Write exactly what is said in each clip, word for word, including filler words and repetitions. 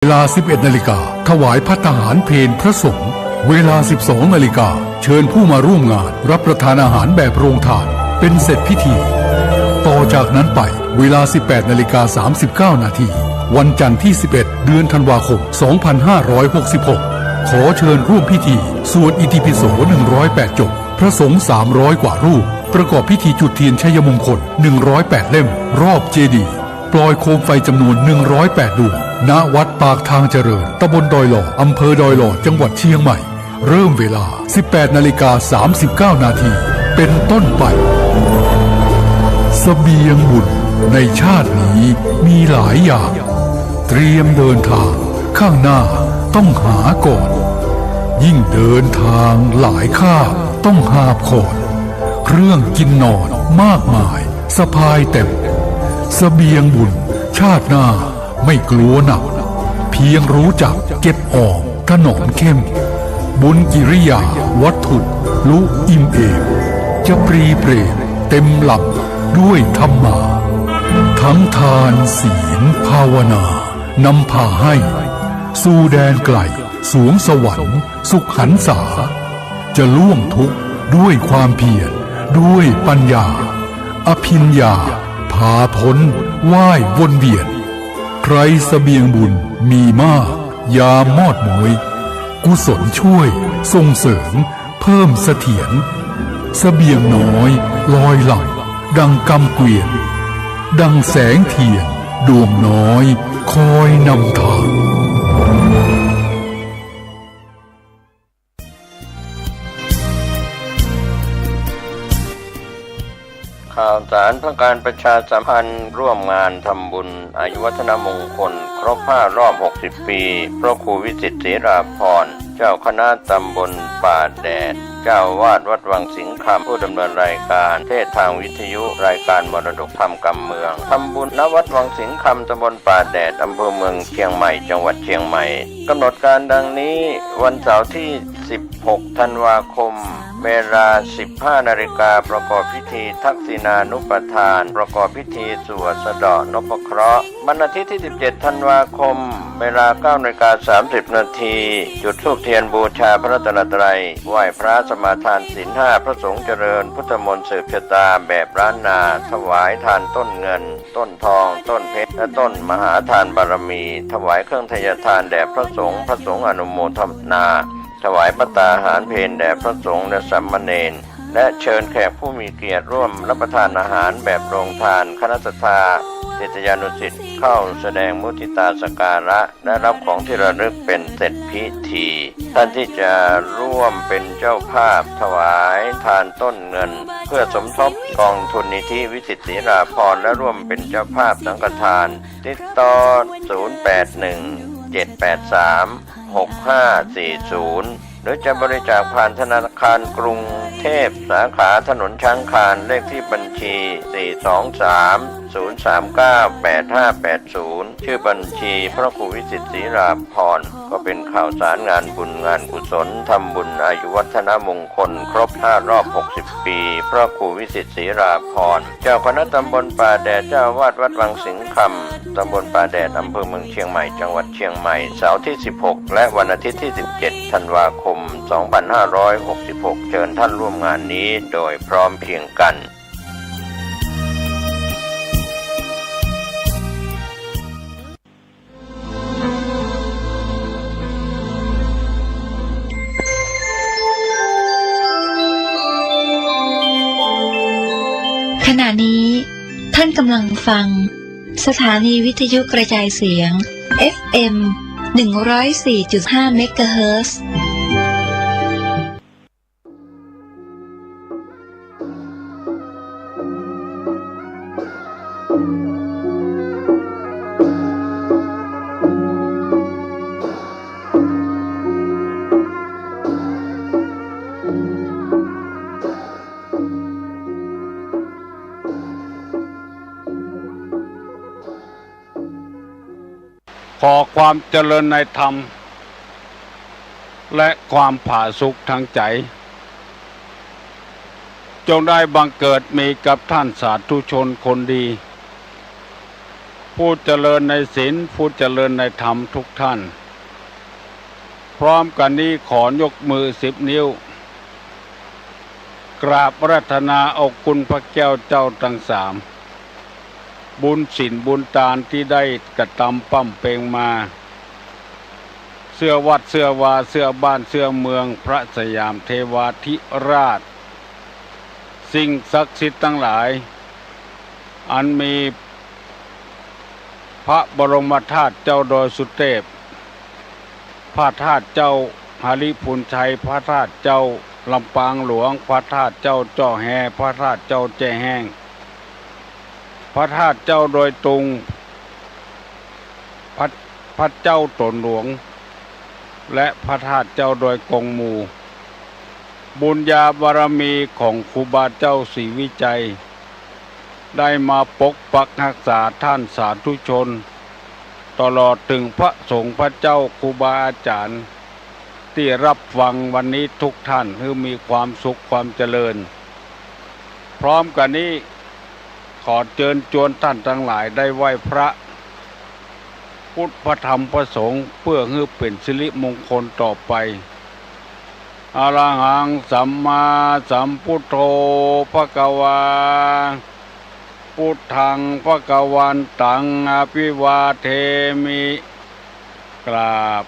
เวลา สิบเอ็ดนาฬิกา ถวายภัตตาหารเพลพระสงฆ์ เวลา สิบสองนาฬิกา เชิญผู้มาร่วมงานรับประทานอาหารแบบโรงทาน เป็นเสร็จพิธี ต่อจากนั้นไป เวลา สิบแปดนาฬิกา สามสิบเก้านาที วันจันทร์ที่ สิบเอ็ด เดือนธันวาคม สองพันห้าร้อยหกสิบหก ขอเชิญร่วมพิธีสวดอิติปิโส หนึ่งร้อยแปดจบ พระสงฆ์ สามร้อยกว่ารูป ประกอบพิธีจุดเทียนชัยมงคล หนึ่งร้อยแปดเล่ม รอบเจดีย์ ปลอยโคมไฟจำนวน หนึ่งร้อยแปดดวง ณ วัดปากทางเจริญ ตำบลดอยหล่อ อำเภอดอยหล่อ จังหวัดเชียงใหม่ เริ่มเวลา สิบแปดนาฬิกา สามสิบเก้านาที เป็นต้นไป เสบียงบุญในชาตินี้มีหลายอย่าง เตรียมเดินทาง ข้างหน้าต้องหาก่อน ยิ่งเดินทางหลายคาบต้องหาบขอน เครื่องกินนอนมากมาย สะพายเต็ม เสบียงบุญชาติหน้าไม่กลัวหนัก เพียงรู้จักเก็บออมถนอมเข้ม บุญกิริยาวัตถุลุอิ่มเอม จะปรีเปรมเต็มลำด้วยธรรมา ทั้งทานศีลภาวนานำพาให้ สู่แดนไกลสวงสวรรค์สุขหันษา จะล่วงทุกข์ด้วยความเพียร ด้วยปัญญา อภิญญา พาพ้นว่ายวนเวียน ใครเสบียงบุญมีมาก ยามมอดม้วย กุศลช่วยส่งเสริมเพิ่มเสถียร เสบียงน้อยลอยหลั่งดังกำเกวียน ดังแสงเทียนดวงน้อยคอยนำทาง ข่าวสารเพื่อการประชาสัมพันธ์ ร่วมงานทำบุญอายุวัฒนมงคลครบห้ารอบ หกสิบปี พระครูวิสิทธิ์ ศิราภรณ์ เจ้าคณะตำบลป่าแดด เจ้าอาวาสวัดวังสิงห์คำ ผู้ดำเนินรายการเทศน์ทางวิทยุ รายการมรดกธรรมกำเมือง ทำบุญ ณ วัดวังสิงห์คำ ตำบลป่าแดด อำเภอเมืองเชียงใหม่ จังหวัดเชียงใหม่ กำหนดการดังนี้ วันเสาร์ที่ สิบหกธันวาคม เวลา สิบห้านาฬิกา ประกอบพิธีทักษิณานุปทาน ประกอบพิธีสวดสะเดาะนพเคราะห์ วันอาทิตย์ที่ สิบเจ็ดธันวาคม เวลา เก้านาฬิกา สามสิบนาที จุดธูปเทียนบูชาพระรัตนตรัย ไหว้พระสมาทานศีลห้า พระสงฆ์เจริญพุทธมนต์สืบชะตาแบบล้านนา ถวายทานต้นเงิน ต้นทอง ต้นเพชร และต้นมหาทานบารมี ถวายเครื่องไทยทานแด่พระสงฆ์ พระสงฆ์อนุโมทนา ถวายภัตตาหารเพลแด่พระสงฆ์และสามเณร และเชิญแขกผู้มีเกียรติร่วมรับประทานอาหารแบบโรงทาน คณะศรัทธาศิษยานุศิษย์เข้าแสดงมุทิตาสักการะ และรับของที่ระลึกเป็นเสร็จพิธี ท่านที่จะร่วมเป็นเจ้าภาพถวายทานต้นเงิน เพื่อสมทบกองทุนนิธิวิสิทธิ์ ศิราภรณ์ และร่วมเป็นเจ้าภาพสังฆทาน ติดต่อ ศูนย์แปดหนึ่ง เจ็ดแปดสาม หกห้าสี่ศูนย์ หรือจะบริจาคผ่านธนาคารกรุงเทพ สาขาถนนช้างคาน เลขที่บัญชี สี่สองสาม ศูนย์สามเก้า แปดห้าแปดศูนย์ ชื่อบัญชีพระครูวิสิทธิ์ ศิราภรณ์ ก็เป็นข่าวสารงานบุญงานกุศล ทำบุญอายุวัฒนมงคลครบห้ารอบ หกสิบปี พระครูวิสิทธิ์ ศิราภรณ์ เจ้าคณะตำบลป่าแดด เจ้าอาวาสวัดวังสิงห์คำ ตำบลป่าแดด อำเภอเมืองเชียงใหม่ จังหวัดเชียงใหม่ เสาร์ที่ สิบหก และวันอาทิตย์ที่ สิบเจ็ดธันวาคม สองพันห้าร้อยหกสิบหก เชิญท่านร่วมงานนี้โดยพร้อมเพรียงกัน ขณะนี้ท่านกำลังฟังสถานีวิทยุกระจายเสียง เอฟเอ็ม หนึ่งร้อยสี่จุดห้า เมกะเฮิรตซ์ ขอความเจริญในธรรม และความผาสุกทางใจ จงได้บังเกิดมีกับท่านสาธุชนคนดี ผู้เจริญในศีล ผู้เจริญในธรรมทุกท่าน พร้อมกั๋นนี้ขอยกมือสิบนิ้ว กราบอาราธนาเอาคุณพระแก้วเจ้าตังสาม บุญศีลบุญตานตี้ได้กระตำปำเป็งมา เสื้อวัดเสื้อวา เสื้อบ้านเสื้อเมือง พระสยามเทวาธิราช สิ่งศักดิ์สิทธิ์ตังหลาย อันมี พระบรมธาตุเจ้าดอยสุเตพ พระธาตุเจ้าหริภุญชัย พระธาตุเจ้าลำปางหลวง พระธาตุเจ้าจ้อแฮ พระธาตุเจ้าแจ้แฮง พระธาตุเจ้าดอยตุง พระ พระเจ้าต๋นหลวง และพระธาตุเจ้าดอยกงหมู่ บุญญาบารมีของครูบาเจ้าศรีวิชัย ได้มาปกปักฮักษาต้านสาธุชน ตลอดเถิงพระสงฆ์พระเจ้าครูบาอาจ๋ารย์ ตี้รับฟังวันนี้ทุกท่าน หื้อมีความสุขความเจริญ พร้อมกั๋นนี้ ขอเจิญจวนต้านตังหลายได้ไหว้พระ พุทธ พระธรรม พระสงฆ์ เปื้อหื้อเป๋นสิริมงคลต่อไป อะระหังสัมมาสัมพุทโธ ภะคะวา พุทธัง ภะคะวันตัง อะภิวาเทมิ กราบ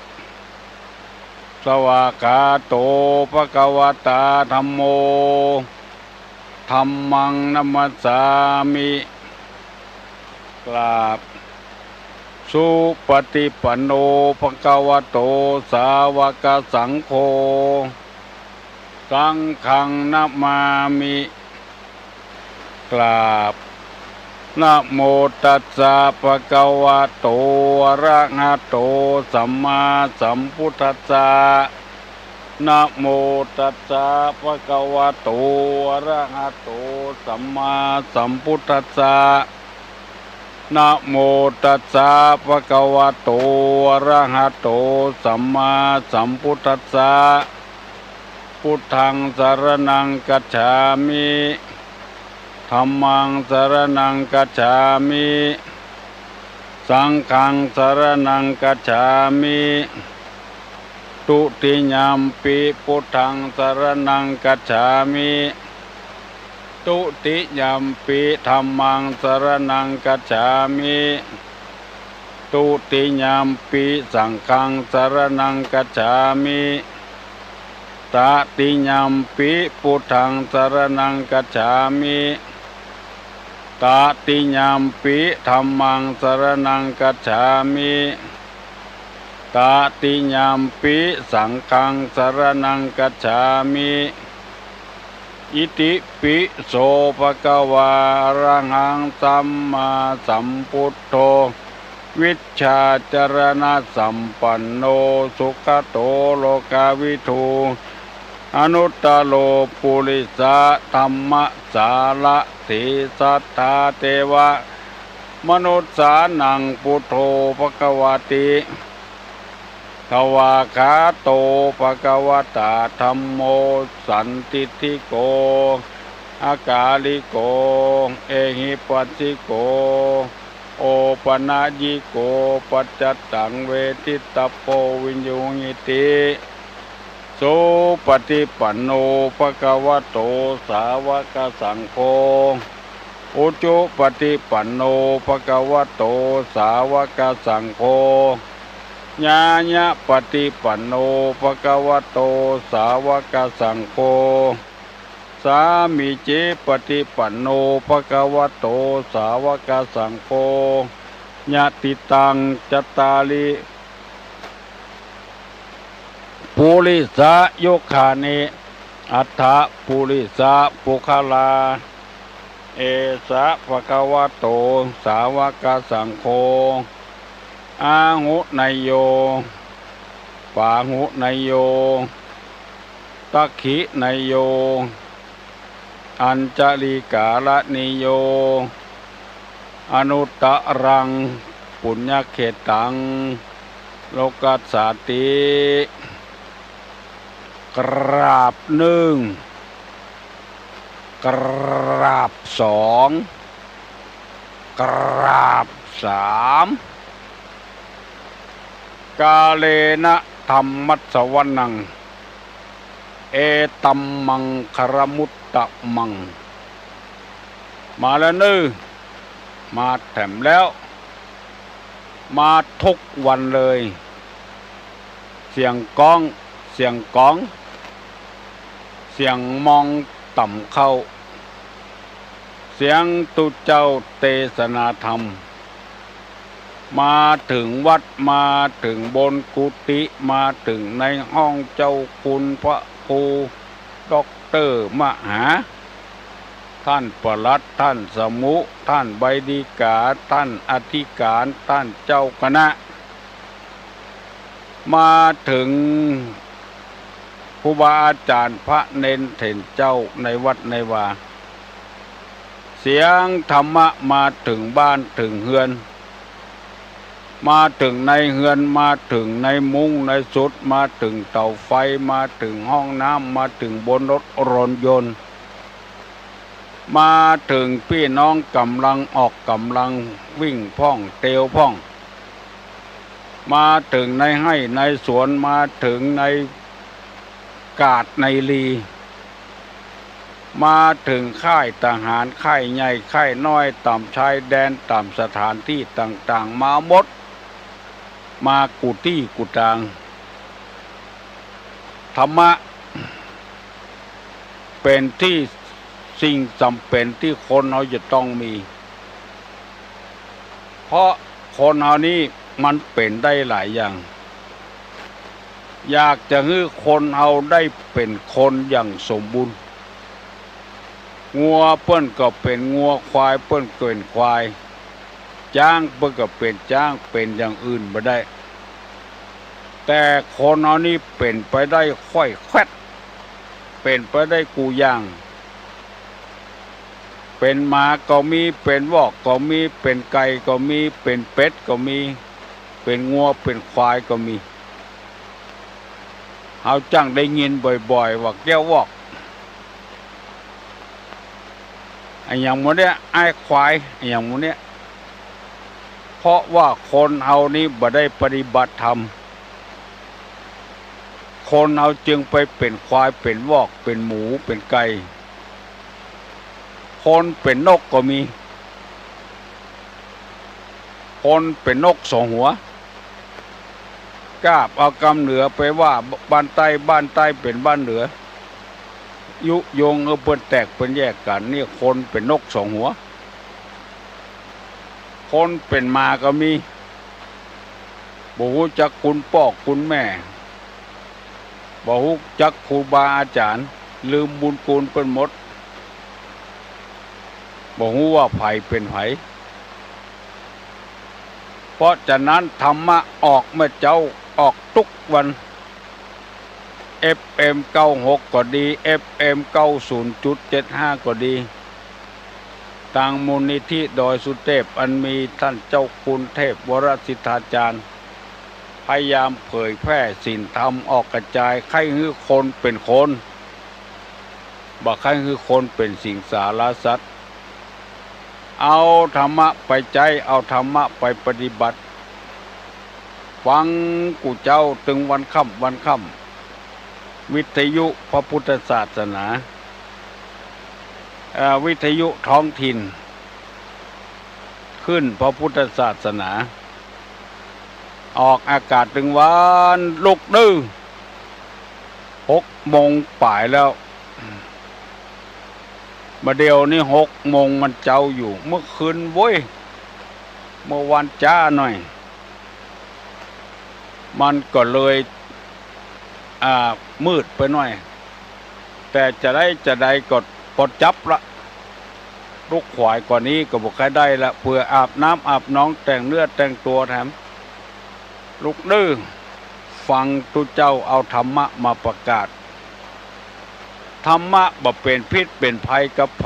สวากขาโต ภะคะวะตา ธัมโม ธัมมัง นะมัสสามิ กราบ สุปะฏิปันโน ภะคะวะโต สาวะกะสังโฆ สังฆัง นะมามิ กราบ นะโมตัสสะ ภะคะวะโต อะระหะโต สัมมาสัมพุทธัสสะ นะโมตัสสะ ภะคะวะโต อะระหะโต สัมมาสัมพุทธัสสะ นะโมตัสสะ ภะคะวะโต อะระหะโต สัมมาสัมพุทธัสสะ พุทธัง สะระณัง กัจฉามิ ธัมมัง สะระณัง กัจฉามิ สังฆัง สะระณัง กัจฉามิ ทุติยัมปิ พุทธัง สะระณัง กัจฉามิ ทุติยัมปิ ธัมมัง สะระณัง กัจฉามิ ทุติยัมปิ สังฆัง สะระณัง กัจฉามิ ตติยัมปิ พุทธัง สะระณัง กัจฉามิ ตติยัมปิ ธัมมัง สะระณัง กัจฉามิ ตติยัมปิ สังฆัง สะระณัง กัจฉามิ อิติปิโส ภะคะวา อะระหัง สัมมาสัมพุทโธ วิชชาจะรณะสัมปันโน สุขะโต โลกะวิทู อนุตตะโร ปุริสะธัมมะสารถิ สัทธาเทวะมนุสสานัง พุทโธ ภะคะวะติ สวากขาโต ภะคะวะตา ธัมโม สันทิฏฐิโก อะกาลิโก เอหิปัสสิโก โอปะนะยิโก ปัจจัตตัง เวทิตัปโป วิญญูหิติ สุปะฏิปันโน ภะคะวะโต สาวะกะสังโฆ อุจุปะฏิปันโน ภะคะวะโต สาวะกะสังโฆ ญาณะปะฏิปันโน ภะคะวะโต สาวะกะสังโฆ สามีจิปะฏิปันโน ภะคะวะโต สาวะกะสังโฆ ยะติตัง จัตตาริ ปุริสะยุคคานิ อัตถะปุริสะปุคคลา เอสะ ภะคะวะโต สาวะกะสังโฆ อาหุเนยโย ปาหุเนยโย ตักขิเนยโย อัญชะลีกาละเนยโย อนุตตะรัง ปุญญะเขตตัง โลกัสสาติ กราบนึ่ง กราบสอง กราบ สาม กาเลนะธัมมัสสวนัง เอตัมมังคลมุตตะมัง มาแล้วเน่อ มาแถมแล้ว มาทุกวันเลย เสียงก้อง เสียงก๋อง เสียงมองต่ำเข้า เสียงตุ๊เจ้าเตสนาธรรม มาเถิงวัด มาเถิงบนกุฏิ มาเถิงในห้องเจ้าคุณพระครูด็อกเตอร์มหา ท่านปลัด ท่านสมุ ท่านใบดีกา ท่านอธิการ ท่านเจ้าคณะ มาเถิงครูบาอาจ๋ารย์พระเณรเถรเจ้าในวัดในวา เสียงธรรมะมาเถิงบ้านเถิงเฮือน มาเถิงในเฮือน มาเถิงในมุ้งในสุด มาเถิงเต๋าไฟ มาเถิงห้องน้ำ มาเถิงบนรถยนต์ มาเถิงปี้น้องก่ำลังออกก่ำลังวิ่งพ่องเตียวพ่อง มาเถิงในไฮ่ในสวน มาเถิงในกาดในลี มาเถิงค่ายทหาร ค่ายใหญ่ ค่ายน้อย ต๋ามชายแดน ต๋ามสถานตี้ต่างๆ มาหมด มากู้ตี้กู้ตาง ธรรมะ เป๋นตี้สิ่งจ๋ำเป๋นตี้คนเฮาจะต้องมี เพราะคนเฮานี้มันเป๋นได้หลายอย่าง อยากจะหื้อคนเฮาได้เป๋นคนอย่างสมบูรณ์ งัวเปิ้นก็เป๋นงัว ควายเปิ้นก็เป๋นควาย จ๊างเปิ้นก็เป๋นจ๊าง เป๋นอย่างอื่นบ่ได้ แต่คนเฮานี้เป๋นไปได้ค่อยแคว็ด เป๋นไปได้กู้อย่าง เป๋นหมาก็มี เป๋นวอกก็มี เป๋นไก่ก็มี เป๋นเป็ดก็มี เป๋นงัวเป๋นควายก็มี เฮาจั้งได้ยินบ่อยๆ ว่าแก้ววอก อะหยังหมู่เนี้ย ไอ้ควาย อะหยังหมู่เนี้ย เพราะว่าคนเฮานี้บ่ได้ปฏิบัติธรรม คนเฮาจึงไปเป๋นควาย เป๋นวอก เป๋นหมู เป๋นไก่ คนเป๋นนกก็มี คนเป๋นนกสองหัว กาบเอากำเหนือไปว่าบ้านใต้ บ้านใต้เป๋นบ้านเหนือ ยุยงหื้อเปิ้นแตกเปิ้นแยกกั๋น นี่คนเป๋นนกสองหัว คนเป๋นหมาก็มี บ่ฮู้จักคุณป้อคุณแม่ บ่ฮู้จักครูบาอาจ๋ารย์ ลืมบุญคุณเปิ้นหมด บ่ฮู้ว่าใผเป๋นใผ เพราะฉะนั้นธรรมะออกเมื่อเจ๊า ออกทุกวัน เอฟเอ็มเก้าหกก็ดี เอฟเอ็มเก้าศูนย์จุดเจ็ดห้าก็ดี ตางมูลนิธิดอยสุเทพ อันมีต้านเจ้าคุณเทพวรสิทธาจารย์ พยายามเผยแพร่ศีลธรรมออกกระจาย ใค่หื้อคนเป๋นคน บ่ใค่หื้อคนเป๋นสิงสารสัตว์ เอาธรรมะไปใจ๊ เอาธรรมะไปปฏิบัติ ฟังกู้เจ้าตึงวันค่ำวันค่ำ วิทยุพระพุทธศาสนา เอ่อ วิทยุท้องถิ่น คลื่นพระพุทธศาสนา ออกอากาศตึงวัน ลุกดื้อ หกโมงป๋ายแล้ว บ่าเดี่ยวนี้หกโมงมันเจ๊าอยู่ เมื่อคืนโว้ย เมื่อวานจ๊าหน่อย มันก็เลย อ่า มืดไปหน่อย แต่จะใดจะใดก็ปอจับละ ลุกขวายกว่านี้ก็บ่ใค่ได้ละ เปื้ออาบน้ำอาบหนอง แต่งเนื้อแต่งตั๋วแถม ลุกดื้อ ฟังตุ๊เจ้าเอาธรรมะมาประกาศ ธรรมะบ่เป๋นพิษเป๋นภัยกับใผ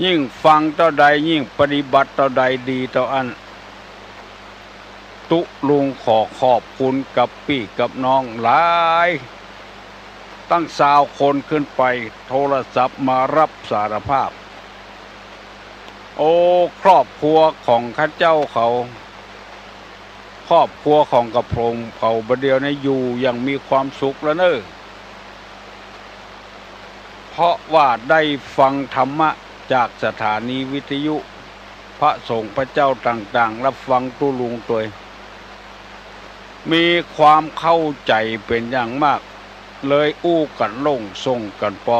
ยิ่งฟังเต้าใด ยิ่งปฏิบัติเต้าใด ดีเต้าอั้น ตุ๊ลุงขอขอบคุณกับปี้กับน้องหลาย ตั้งซาวคนขึ้นไป โทรศัพท์มารับสารภาพ โอ้ ครอบครัวของข้าเจ้าเขา ครอบครัวของกระผมเขาบ่าเดี่ยวนี้อยู่อย่างมีความสุขแล้วเน่อ เพราะว่าได้ฟังธรรมะจากสถานีวิทยุ พระสงฆ์พระเจ้าต่างๆ รับฟังตุ๊ลุงตวย มีความเข้าใจ๋เป๋นอย่างมาก เลยอู้กั๋นโล่งส่งกั๋นปอ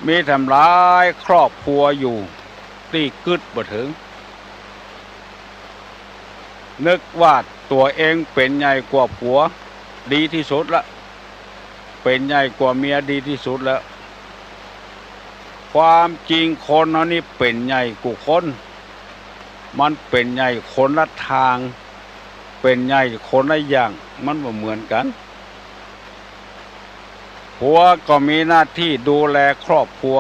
มีแถมหลายครอบครัวอยู่ตี้กึ๊ดบ่เถิง นึกว่าตั๋วเองเป๋นใหญ่กว่าผัว ดีตี้สุดละ เป๋นใหญ่กว่าเมียดีตี้สุดแล้ว ความจริงคนเฮานี้เป๋นใหญ่กู้คน มันเป๋นใหญ่คนละตาง เป๋นใหญ่คนละอย่าง มันบ่เหมือนกั๋น ผัวก็มีหน้าตี้ดูแลครอบครัว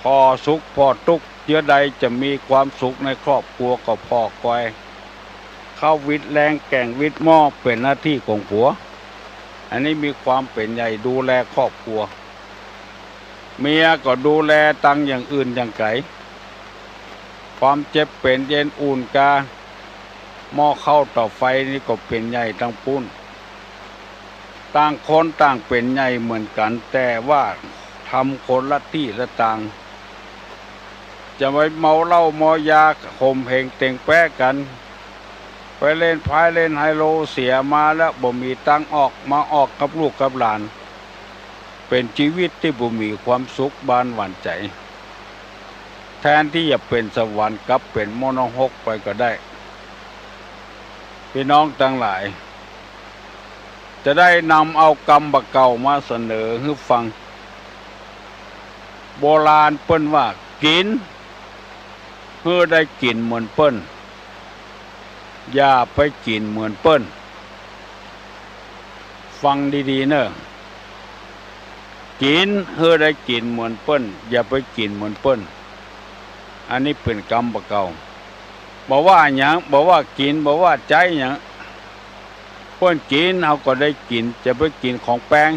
ผ่อสุขผ่อตุ๊กข์ เยื่อใดจะมีความสุขในครอบครัวก็ผ่อกอย เข้าวิทย์แลงแก่งวิทย์หม้อเป๋นหน้าตี้ของผัว อันนี้มีความเป๋นใหญ่ดูแลครอบครัว เมียก็ดูแลตังอย่างอื่นอย่างไก๋ ความเจ็บเป๋นเย็นอุ่นกา หม้อข้าวต่อไฟนี่ก็เป๋นใหญ่ตังปุ้น ต่างคนต่างเป๋นใหญ่เหมือนกั๋น แต่ว่าทำคนละตี้ละตาง จะไปเมาเหล้าเมายาข่มเหงเต่งแป๊กั๋น ไปเล่นไพ่เล่นไฮโลเสียมาแล้วบ่มีตังค์ออก มาออกกับลูกกับหลาน เป๋นจีวิตตี้บ่มีความสุขบานหวานใจ๋ แทนตี้จะเป๋นสวรรค์กลับเป๋นมรณะหกไปก็ได้ ปี้น้องตังหลาย จะได้นำเอากำบ่าเก่ามาเสนอหื้อฟัง โบราณเปิ้นว่า กิ๋นหื้อได้กิ๋นเหมือนเปิ้น อย่าไปกิ๋นเหมือนเปิ้น ฟังดีๆ เน่อ กิ๋นหื้อได้กิ๋นเหมือนเปิ้น อย่าไปกิ๋นเหมือนเปิ้น อันนี้เป๋นกำบ่าเก่า บ่ว่าหยัง บ่ว่ากิ๋น บ่ว่าใจ๊หยัง เปิ้นกิ๋น เฮาก็ได้กิ๋น จะไปกิ๋นของแปง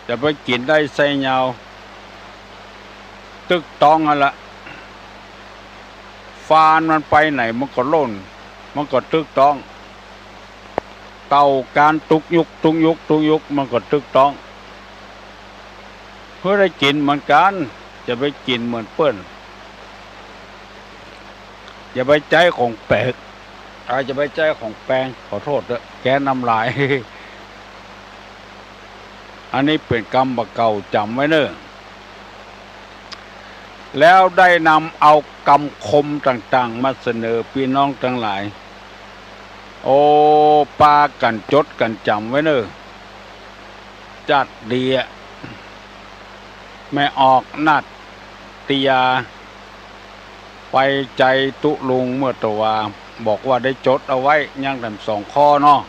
จะไปกิ๋นได้ไส้เหย้า ตึกต๊องหั้นละ ฟานมันไปไหนมันก็ล่น มันก็ตึกต๊อง เต่าก๋านตุ๊กยุก ตุ๊กยุก ตุ๊กยุก มันก็ตึกต๊อง หื้อได้กิ๋นเหมือนกั๋น จะไปกิ๋นเหมือนเปิ้น อย่าไปใจ๊ของแปง อ่า อย่าไปใจ๊ของแปง ขอโต้ษเต๊อะ แก๊สน้ำลาย อันนี้เป๋นกำบ่าเก่าจ๋ำไว้เน่อ แล้วได้นำเอากำคมต่างๆ มาเสนอปี้น้องตังหลาย โอ้ ปากั๋นจดกั๋นจ๋ำไว้เน่อ จั๊ดดีอะ แม่ออกนาฏยา ไปใจ๊ตุ๊ลุงเมื่อตะวา บอกว่าได้จดเอาไว้ ยังแถมสองข้อเนาะ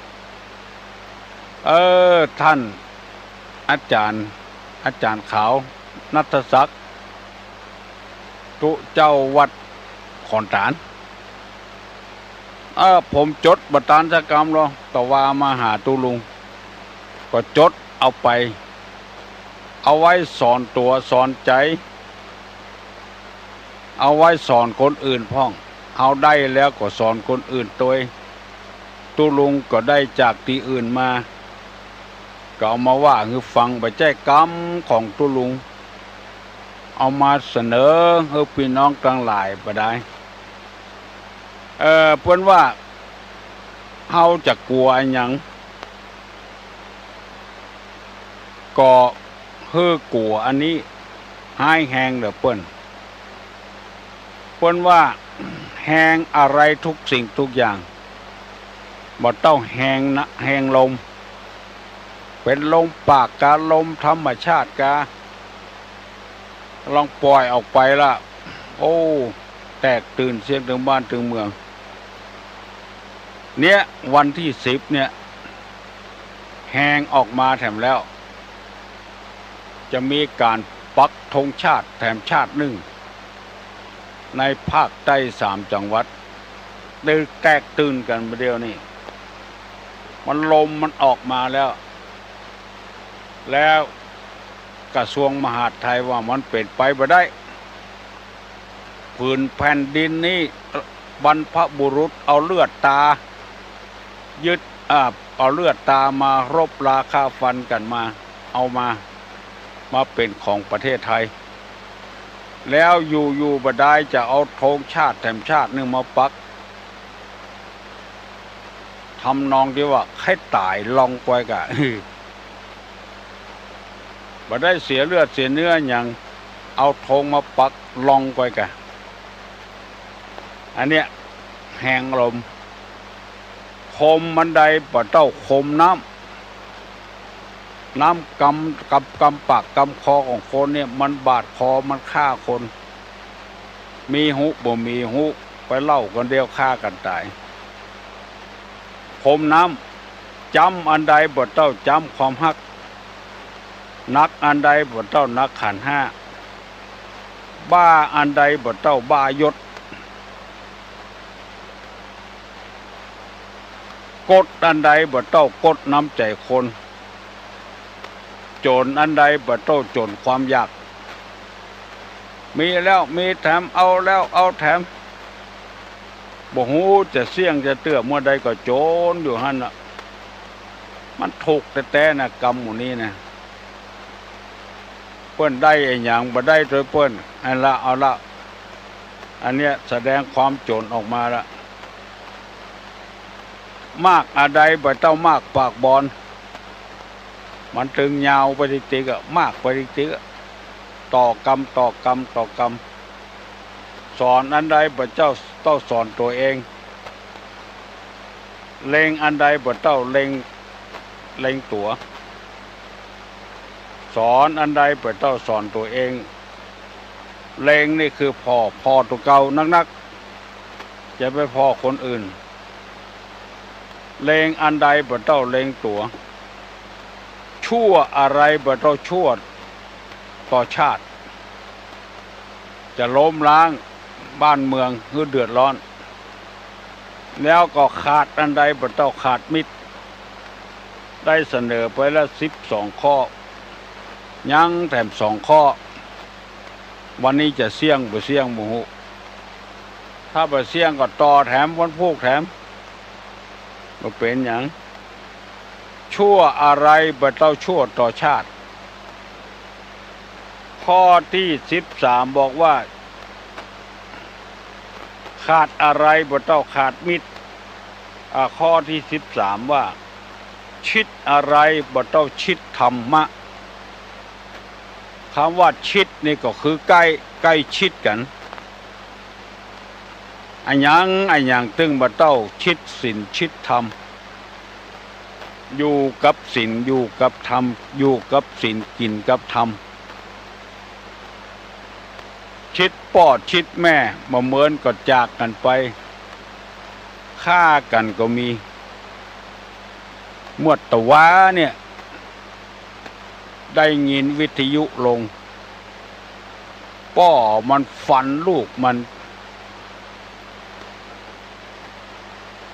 เออ ท่านอาจ๋ารย์ อาจ๋ารย์ขาว ณัฐศักดิ์ ตุ๊เจ้าวัดขอนตาล เออ ผมจดบ่ตานสักกำลอ ตะวามาหาตุ๊ลุง ก็จดเอาไป เอาไว้สอนตั๋วสอนใจ๋ เอาไว้สอนคนอื่นพ่อง เฮาได้แล้วก็สอนคนอื่นตวย ตุ๊ลุงก็ได้จากตี้อื่นมา ก็เอามาว่าหื้อฟัง บ่ใจ้กำของตุ๊ลุง เอามาเสนอหื้อปี้น้องตังหลายบ่าดาย เอ่อ เปิ้นว่า เฮาจะกั๋วอะหยัง ก็หื้อกั๋วอันนี้ฮ้ายแฮงเน่อเปิ้น เปิ้นว่า แฮงอะไรทุกสิ่งทุกอย่าง บ่เต้าแฮงนะ แฮงลม เป๋นลมปากกา ลมธรรมชาติกา ลองป่อยออกไปละ โอ้ แตกตื่นเสียตึงบ้านตึงเมือง เนี่ย วันตี้สิบเนี่ย แฮงออกมาแถมแล้ว จะมีก๋านปักธงชาติแถมชาตินึ่ง ในภาคใต้สามจังหวัด ได้แตกตื่นกั๋นบ่าเดี่ยวนี้ มันลมมันออกมาแล้ว แล้ว กระทรวงมหาดไทยว่ามันเป๋นไปบ่ได้ ผืนแผ่นดินนี้บรรพบุรุษเอาเลือดตายึด อ่า เอาเลือดตามารบราฆ่าฟันกั๋นมา เอามา มาเป๋นของประเทศไทย แล้วอยู่ๆ บ่ดายจะเอาธงชาติแถมชาตินึ่งมาปัก ทำนองตี้ว่าใค่ต๋ายลองกวยก่า บ่ได้เสียเลือดเสียเนื้อหยัง เอาธงมาปักลองกวยก่า อันเนี้ยแหงลม คมอันใดบ่เต้าคมน้ำ น้ำกำ กำ กำปากกำคอของคนเนี่ย มันบาดคอ มันฆ่าคน มีฮู้บ่มีฮู้ ไปเล่ากั๋นเดียวฆ่ากั๋นต๋าย คมน้ำ จ๋ำอันใดบ่เต้าจ๋ำความฮัก หนักอันใดบ่เต้าหนักขันธ์ห้า บ้าอันใดบ่เต้าบ้ายศ กดอันใดบ่เต้าก้นน้ำใจ๋คน จ๋นอันใดบ่เต้าจ๋นความอยาก มีแล้วมีแถม เอาแล้วเอาแถม บ่ฮู้จะเสี้ยงจะเตื้อ เมื่อใดก็จ๋นอยู่หั้นน่ะ มันถูกแต๊ๆ นะ กรรมหมู่นี้นะ เปิ้นได้อะหยังบ่ได้ตวยเปิ้น อันละ เอาละ อันเนี้ยแสดงความจ๋นออกมาละ มากอันใดบ่เต้ามากปากบอน มันตึงยาวไปติ๊กๆ อะ มากไปติ๊กๆ อะ ต่อกำ ต่อกำ ต่อกำ สอนอันใดบ่เจ้า เต้าสอนตั๋วเอง เล็งอันใดบ่เต้าเล็ง เล็งตั๋ว สอนอันใดบ่เต้าสอนตั๋วเอง เล็งนี่คือผ่อ ผ่อตั๋วเก่านักๆ อย่าไปผ่อคนอื่น เล็งอันใดบ่เต้าเล็งตั๋ว ชั่วอะไรบ่เต้าชั่วต่อชาติ จะล้มล้างบ้านเมืองหื้อเดือดร้อน แล้วก็ขาดอันใดบ่เต้าขาดมิตร ได้เสนอไปแล้วสิบสองข้อ ยังแถมสองข้อ วันนี้จะเสี้ยงบ่เสี้ยงบ่ฮู้ ถ้าบ่เสี้ยงก็ต่อแถมวันพูกแถม บ่เป๋นหยัง ชั่วอะไรบ่เต้าชั่วต่อชาติ ข้อตี้สิบสามบอกว่า ขาดอะไรบ่เต้าขาดมิตร อ่า ข้อตี้สิบสามว่า ชิดอะไรบ่เต้าชิดธรรมะ กำว่าชิดนี่ก็คือใก้ ใก้ชิดกั๋น อะหยัง อะหยังตึงบ่เต้าชิดศีลชิดธรรม อยู่กับศีล อยู่กับธรรม อยู่กับศีลกิ๋นกับธรรม ชิดป้อชิดแม่ บ่เหมือนก็จากกั๋นไป ฆ่ากั๋นก็มี เมื่อตะวาเนี่ย ได้ยินวิทยุลง ป้อมันฟันลูกมัน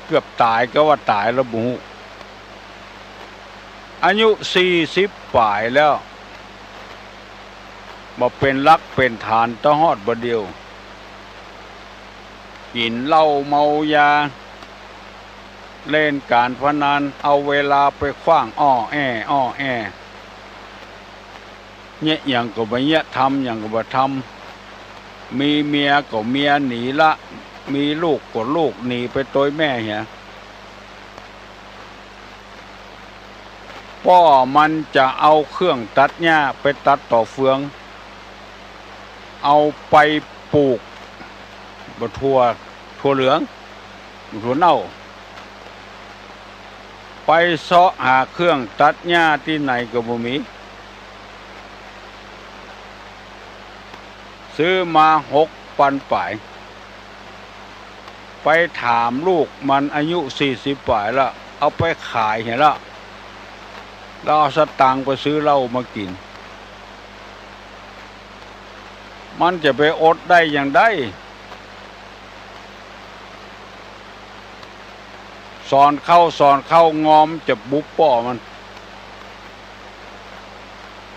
เกือบต๋าย ก็ว่าต๋ายแล้วบ่ฮู้ อายุสี่สิบป๋ายแล้ว บ่เป๋นหลักเป๋นฐานตะฮอดบ่าเดี่ยว กิ๋นเหล้าเมายา เล่นก๋านพนัน เอาเวลาไปขว้างอ้อแอ้ อ้อแอ้ เยียะหยังก็บ่เยียะ ทำหยังก็บ่ทำ มีเมียก็เมียหนีละ มีลูกก็ลูกหนีไปตวยแม่เหีย ป้อมันจะเอาเครื่องตัดหญ้าไปตัดต่อเฟือง เอาไปปลูก บ่าถั่ว ถั่วเหลือง บ่าถั่วเน่า ไปเซาะหาเครื่องตัดหญ้าตี้ไหนก็บ่มี ซื้อมาหกปันป๋าย ไปถามลูกมันอายุสี่สิบป๋ายแล้ว เอาไปขายเหียแล้ว แล้วเอาสตางค์ไปซื้อเหล้ามากิ๋น มันจะไปอดได้จางใด สอนเข้า สอนเข้า งอมจะบุบป้อมัน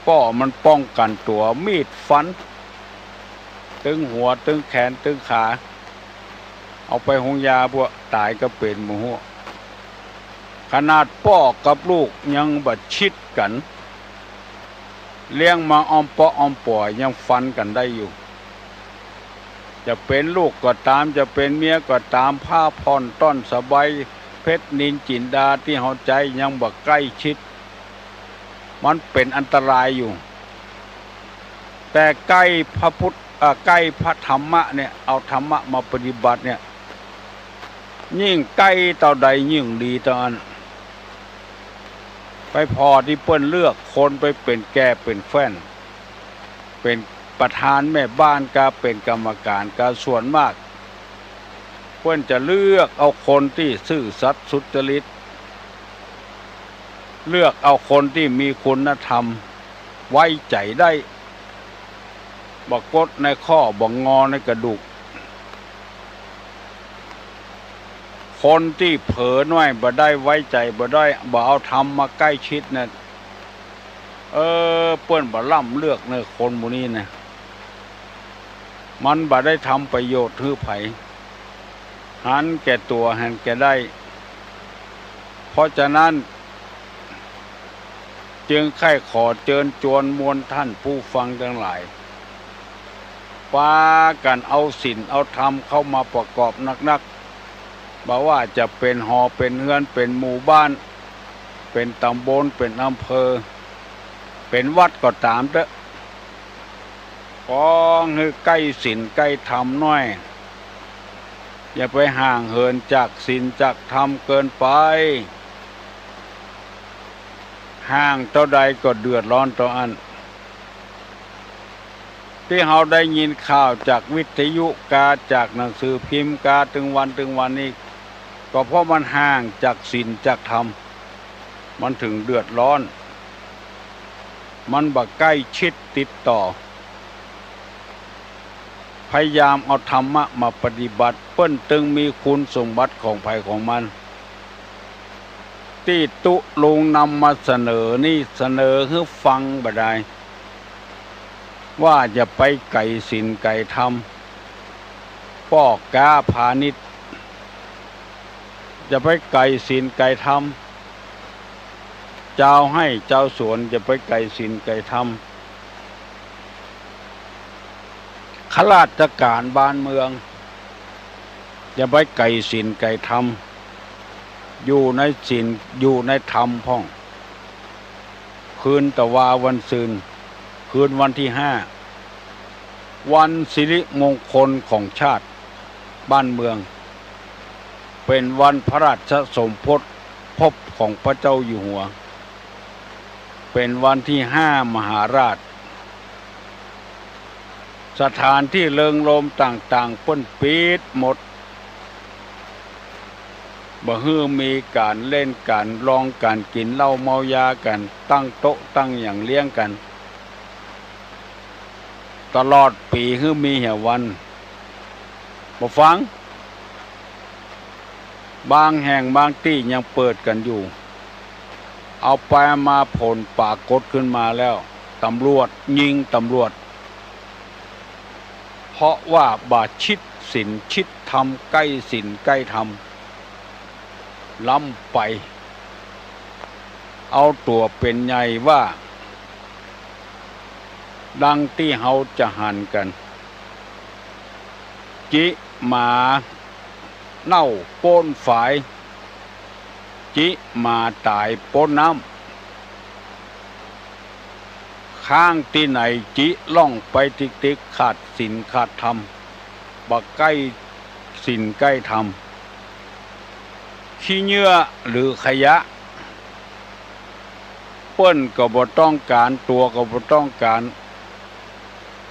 ป้อมันป้องกั๋นตั๋ว มีดฟัน ตึงหัว ตึงแขน ตึงขา เอาไปโฮงยา พวกต๋ายก็เป๋นหมู่ ขนาดป้อกับลูกยังบ่ชิดกั๋น เลี้ยงมาอ้อมเปาะอ้อมป๋อยังฟันกั๋นได้อยู่ จะเป๋นลูกก็ต๋าม จะเป๋นเมียก็ต๋าม ผ้าผ่อนต้อนสบาย เพชรนิลจิ๋นดาตี้เฮาใจ๊ยังบ่ใก้ชิด มันเป๋นอันตรายอยู่ แต่ใก้พระพุทธ เอ่อ ใก้พระธรรมะเนี่ย เอาธรรมะมาปฏิบัติเนี่ย ยิ่งใก้เต้าใดยิ่งดีเต้าอั้น ไปผ่อตี้เปิ้นเลือกคนไปเป๋นแก่เป๋นแฟ้น เป๋นประธานแม่บ้านกา เป๋นกรรมการกา ส่วนมาก เปิ้นจะเลือกเอาคนตี้ซื่อสัตย์สุจริต เลือกเอาคนตี้มีคุณธรรม ไว้ใจ๋ได้ บ่กดในข้อ บ่งอในกระดูก คนตี้เผลอหน้อยบ่ได้ ไว้ใจ๋บ่ได้ บ่เอาธรรมมาใก้ชิดน่ะ เออ เปิ้นบ่ล้ำเลือกเน่อ คนหมู่นี้นะ มันบ่ได้ทำประโยชน์หื้อใผ หันแก่ตั๋วหันแก่ได้ เพราะฉะนั้น จึงใค่ขอเจิญจวนมวลต้านผู้ฟังตังหลาย ปากั๋นเอาศีลเอาธรรมเข้ามาประกอบนักๆ บ่ว่าจะเป๋นหอเป๋นเฮือน เป๋นหมู่บ้าน เป๋นต๋ำบล เป๋นอำเภอ เป๋นวัดก็ต๋ามเต๊อะ ขอหื้อใก้ศีลใก้ธรรมหน้อย อย่าไปห่างเหินจากศีลจากธรรมเกินไป ห่างเต้าใดก็เดือดร้อนเต้าอั้น ตี้เฮาได้ยินข่าวจากวิทยุกา จากหนังสือพิมพ์กา ตึงวันตึงวันนี้ ก็เพราะมันห่างจากศีลจากธรรม มันถึงเดือดร้อน มันบ่ใก้ชิดติดต่อ พยายามเอาธรรมะมาปฏิบัติ เปิ้นตึงมีคุณสมบัติของใผของมัน ตี้ตุ๊ลุงนำมาเสนอนี่ เสนอหื้อฟังบ่ดาย ว่าอย่าไปไก๋ศีลไก๋ธรรม ป้อก๊าพาณิชย์ อย่าไปไก๋ศีลไก๋ธรรม จาวไฮ่จาวสวน อย่าไปไก๋ศีลไก๋ธรรม ข้าราชก๋านบ้านเมือง อย่าไปไก๋ศีลไก๋ธรรม อยู่ในศีล อยู่ในธรรมพ่อง คืนตะวาวันซืน คืนวันตี้ห้า วันสิริมงคลของชาติบ้านเมือง เป๋นวันพระราชสมภพ ภพของพระเจ้าอยู่หัว เป๋นวันตี้ห้ามหาราช สถานตี้เริงรมย์ต่างๆ เปิ้นปิดหมด บ่หื้อมีก๋านเล่นก๋านลองก๋านกิ๋นเหล้าเมายากั๋น ตั้งโต๊ะตั้งหยังเลี้ยงกั๋น ตลอดปี๋หื้อมีเหียวัน บ่ฟัง บางแห่งบางตี้ยังเปิดกั๋นอยู่ เอาไปมาผลปรากฏขึ้นมาแล้ว ตำรวจยิงตำรวจ เพราะว่าบ่ชิดศีลชิดธรรม ใก้ศีลใก้ธรรม ล้ำไป เอาตั๋วเป๋นใหญ่ว่า ดังตี้เฮาจะหันกั๋น จิหมาเน่าป๊นฝาย จิหมาต๋ายป๊นน้ำ ข้างตี้ไหนจิล่องไปติ๊กๆ ขาดศีลขาดธรรม บ่ใก้ศีลใก้ธรรม ขี้เหยื่อหรือขยะ เปิ้นก็บ่ต้องก๋าน ตั๋วก็บ่ต้องก๋าน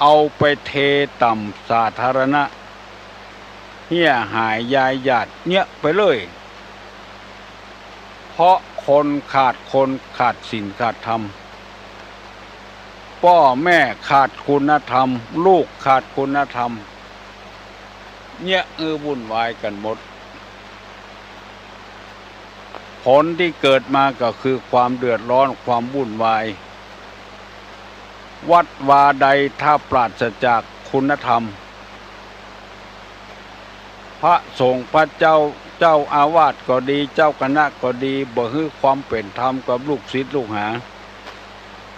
เอาไปเทต่ำสาธารณะ เหียหายยายหยาดเยียะไปเลย เพราะคนขาด คนขาดศีลขาดธรรม ป้อแม่ขาดคุณธรรม ลูกขาดคุณธรรม เยียะ เออ วุ่นวายกั๋นหมด ผลตี้เกิดมาก็คือความเดือดร้อน ความวุ่นวาย วัดวาใดถ้าปราศจากคุณธรรม พระสงฆ์พระเจ้า เจ้าอาวาสก็ดี เจ้าคณะก็ดี บ่หื้อความเป๋นธรรมกับลูกศิษย์ลูกหา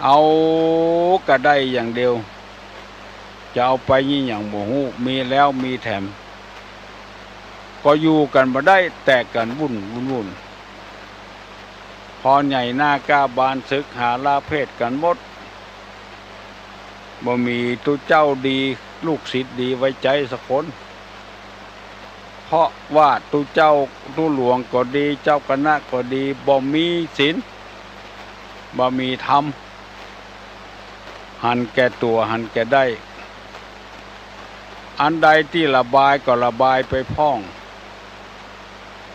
เอากระได้อย่างเดียว จะเอาไปยี่หยังบ่ฮู้ มีแล้วมีแถม ก็อยู่กั๋นบ่ได้ แตกกั๋นวุ่น วุ่น วุ่น พอใหญ่หน้ากล้าบาน สึกหาลาเพศกั๋นหมด บ่มีตุ๊เจ้าดี ลูกศิษย์ดีไว้ใจ๊สักคน เพราะว่าตุ๊เจ้าตุ๊หลวงก็ดี เจ้าคณะก็ดี บ่มีศีล บ่มีธรรม หันแก่ตั๋ว หันแก่ได้ อันใดตี้ระบายก็ระบายไปพ่อง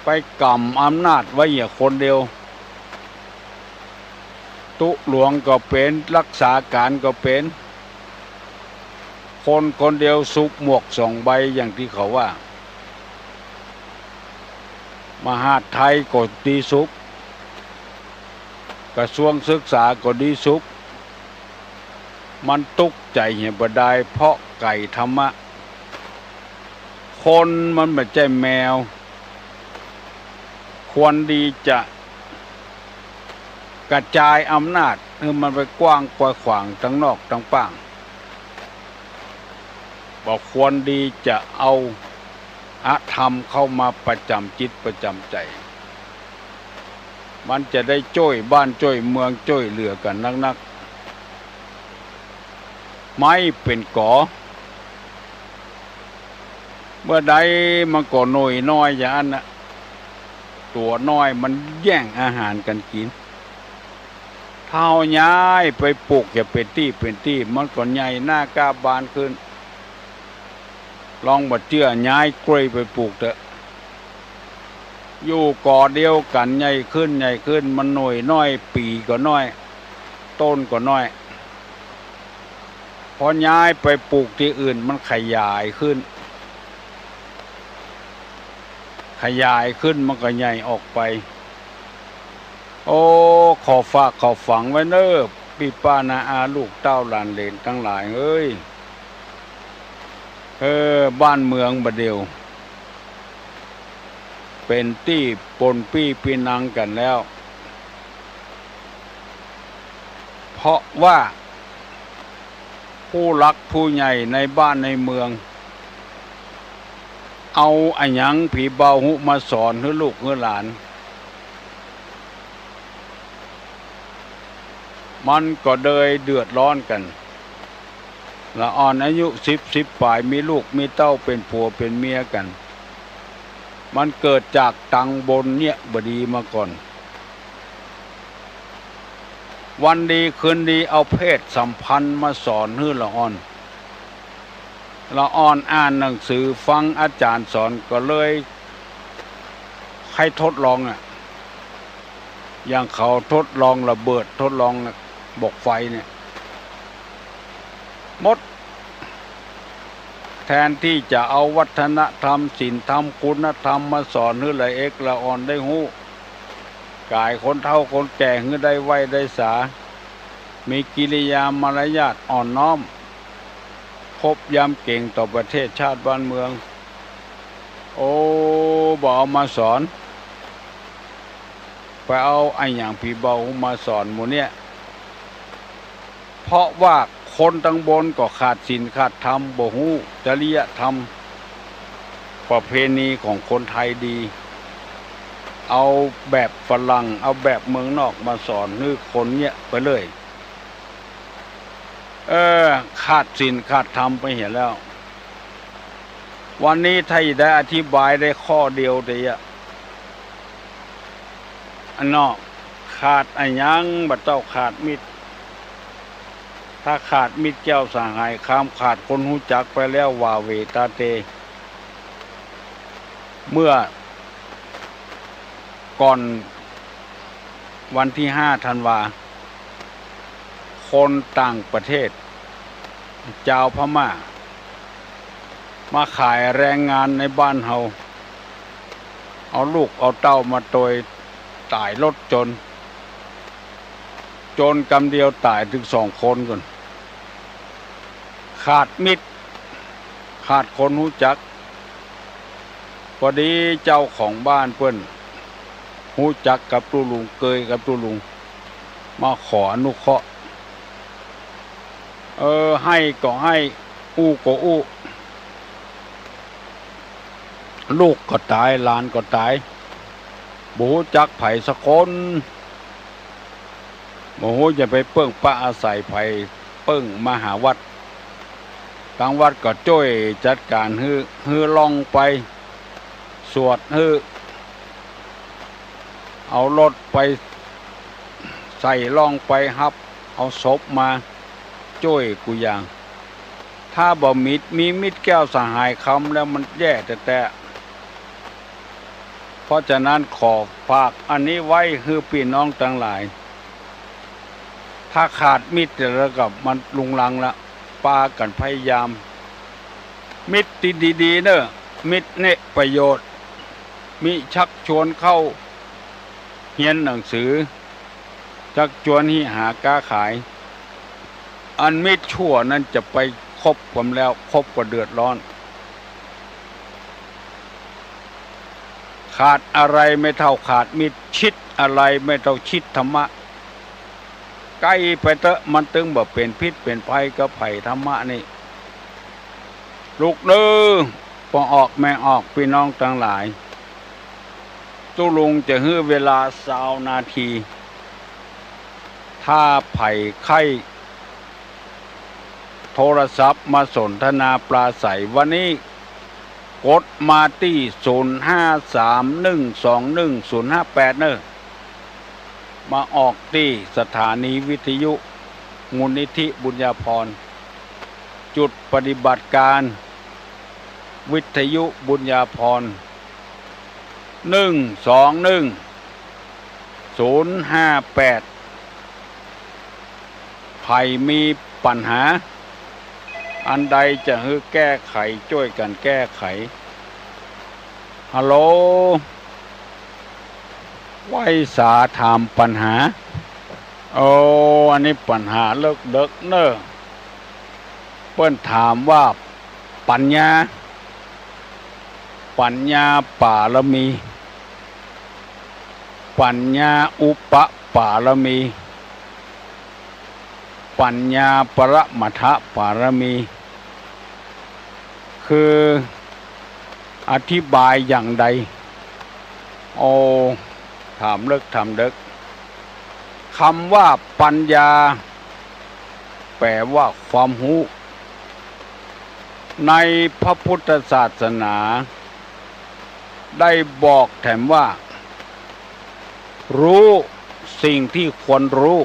ไปก๋ำอำนาจไว้เหียคนเดียว ตุ๊หลวงก็เป๋น รักษาก๋านก็เป๋น คนคนเดียวสุบหมวกสองใบ อย่างตี้เขาว่า มหาดไทยก็ดีสุบ กระทรวงศึกษาก็ดีสุบ มันตุ๊กใจ๋เหียบ่ดาย เพราะไก๋ธรรมะ คนมันบ่ใจ้แมว ควรดีจะกระจายอำนาจหื้อมันไปกว้างไกวขวางตังนอกตังป้าง บ่ควรดีจะเอาอธรรมเข้ามาประจ๋ำจิตประจ๋ำใจ๋ มันจะได้จ้วยบ้านจ้วยเมืองจ้วยเหลือกั๋นนักๆ ไม้เป๋นก๋อ เมื่อใดมันก็หน่วยน้อยอย่างอั้นน่ะ ตั๋วน้อยมันแย่งอาหารกั๋นกิ๋น ถ้าเฮาย้ายไปปลูกจะเป๋นตี้เป๋นตี้ มันก็ใหญ่หน้ากล้าบานขึ้น ลองบ่เจื้อย้ายกล้วยไปปลูกเต๊อะ อยู่ก่อเดียวกั๋นใหญ่ขึ้นใหญ่ขึ้น มันหน่วยน้อย ปี่ก็น้อย ต้นก็น้อย พอย้ายไปปลูกตี้อื่นมันขยายขึ้น ขยายขึ้นมันก็ใหญ่ออกไป โอ้ ขอฝากขอฝังไว้เน่อ ปี้ป้าน้าอาลูกเต้าหลานเหลนตังหลายเอ้ย เออ บ้านเมืองบ่าเดี่ยว เป๋นตี้ปนปี้ปี้นังกั๋นแล้ว เพราะว่าผู้หลักผู้ใหญ่ในบ้านในเมือง เอาอะหยังผีเบาฮู้มาสอนหื้อลูกหื้อหลาน มันก็เลยเดือดร้อนกั๋น ละอ่อนอายุสิบ สิบป๋าย มีลูกมีเต้าเป๋นผัวเป๋นเมียกั๋น มันเกิดจากตังบนเนี่ยบ่ดีมาก่อน วันดีคืนดีเอาเพศสัมพันธ์มาสอนหื้อละอ่อน ละอ่อนอ่านหนังสือฟังอาจ๋ารย์สอนก็เลยใค่ทดลองอะ อย่างเขาทดลองระเบิด ทดลองบ่อกไฟเนี่ย หมด แทนตี้จะเอาวัฒนธรรม ศีลธรรม คุณธรรมมาสอนหื้อละเอกละอ่อนได้ฮู้ ก๋ายคนเฒ่าคนแก่หื้อได้ไหว้ได้สา มีกิริยามารยาทอ่อนน้อม คบยำเก๋งต่อประเทศชาติบ้านเมือง โอ้ บ่เอามาสอน ไปเอาอะหยังผีเบามาสอนหมู่เนี่ย เพราะว่าคนตังบนก็ขาดศีลขาดธรรม บ่ฮู้จริยธรรม ประเพณีของคนไทยดี เอาแบบฝรั่ง เอาแบบเมืองนอกมาสอนหื้อคนเนี่ยไปเลย เออ ขาดศีลขาดธรรมไปเหียแล้ว วันนี้ถ้าจะได้อธิบายได้ข้อเดียวเตียะ อันเนาะ ขาดอะหยังบ่าเต้า ขาดมิตร ถ้าขาดมิตรแก้วสหาย คามขาดคนฮู้จักไปแล้ว หว่าเหว่ตาเต เมื่อก่อนวันตี้ห้าธันวา คนต่างประเทศ จาวพม่า มาขายแรงงานในบ้านเฮา เอาลูกเอาเต้ามาตวย ต๋ายรถจน จนกำเดียวต๋ายเถิงสองคนก่อน ขาดมิตร ขาดคนฮู้จัก พอดีเจ้าของบ้านเปิ้นฮู้จักกับตุ๊ลุง เกยกับตุ๊ลุง มาขออนุเคราะห์ เออ หื้อก็หื้อ อู้ก็อู้ ลูกก็ต๋าย หลานก็ต๋าย บ่ฮู้จักใผสักคน บ่ฮู้จะไปเปิ้งปะอาศัยใผ เปิ้งมาหาวัด ตางวัดก็จ้วยจัดก๋านหื้อ หื้อล่องไป สวดหื้อ เอารถไปใส่ล่องไปฮับเอาศพมา จ้วยกู้อย่าง ถ้าบ่มี มีมิตรแก้วสหายคำแล้วมันแย่แต๊ๆ เพราะฉะนั้นขอฝากอันนี้ไว้หื้อปี้น้องตังหลาย ถ้าขาดมิตรแล้วก็มันรุงรังละ ปากั๋นพยายาม มิตรตี้ดีๆ เน่อ มิตรเนกประโยชน์ มิชักชวนเข้าเฮียนหนังสือ ชักชวนหื้อหาก๊าขาย อันมิตรชั่วนั้นจะไปคบกั๋นแล้ว คบก็เดือดร้อน ขาดอะไรไม่เท่าขาดมิตร ชิดอะไรไม่เท่าชิดธรรมะ ใก้ไปเต๊อะ มันตึงบ่เป๋นพิษเป๋นภัยกับใผ ธรรมะนี่ ลูกเน่อ ป้อออกแม่ออก ปี้น้องตังหลาย ตุ๊ลุงจะหื้อเวลาซาวนาที ถ้าใผใค่โทรศัพท์มาสนทนาปราศรัยวันนี้ กดมาตี้ ศูนย์ห้าสามหนึ่งสองหนึ่งศูนย์ห้าแปด เน่อ มาออกตี้สถานีวิทยุมูลนิธิบุญญาภรณ์ จุดปฏิบัติการวิทยุบุญญาภรณ์ หนึ่งสองหนึ่งศูนย์ห้าแปด ใผมีปัญหาอันใดจะหื้อแก้ไข จ้วยกั๋นแก้ไข ฮัลโหล ไหว้สาถามปัญหา โอ้ อันนี้ปัญหาเลิกเดิกเน่อ เปิ้นถามว่า ปัญญา ปัญญาปารมี ปัญญาอุปปารมี ปัญญาปรมัตถปารมี คืออธิบายอย่างใด โอ้ ถามเลิกถามเดิก กำว่าปัญญา แปลว่าความฮู้ ในพระพุทธศาสนา ได้บอกแถมว่า ฮู้สิ่งตี้ควรฮู้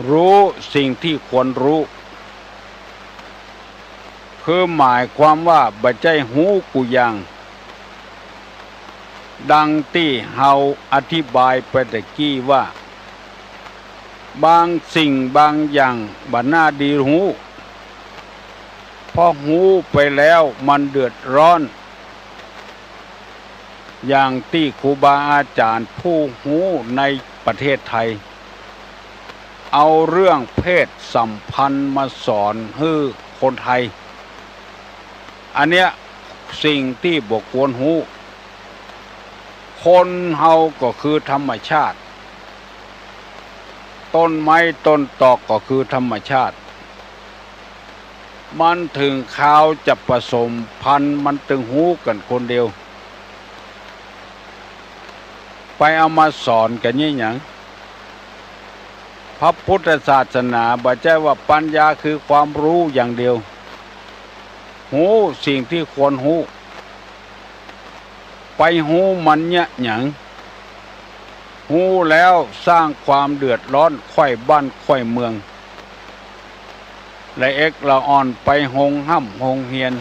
ฮู้สิ่งตี้ควรฮู้ คือหมายความว่าบ่ใจ้ฮู้กู้อย่าง ดังตี้เฮาอธิบายไปตะกี้ว่า บางสิ่งบางอย่างบ่น่าดีฮู้ เพราะฮู้ไปแล้วมันเดือดร้อน อย่างตี้ครูบาอาจ๋ารย์ผู้ฮู้ในประเทศไทย เอาเรื่องเพศสัมพันธ์มาสอนหื้อคนไทย อันเนี้ยสิ่งตี้บ่ควรฮู้ คนเฮาก็คือธรรมชาติ ต้นไม้ต้นตอกก็คือธรรมชาติ มันเถิงคราวจะผสมพันธุ์ มันตึงฮู้กั๋นคนเดียว ไปเอามาสอนกั๋นเยียะหยัง พระพุทธศาสนาบ่ใจ้ว่าปัญญาคือความฮู้อย่างเดียว ฮู้สิ่งตี้ควรฮู้ ไปฮู้มันเยียะหยัง ฮู้แล้วสร้างความเดือดร้อนใคว่บ้านใคว่เมือง ละเอ็กละอ่อนไปโฮงฮ่ำโฮงเฮียน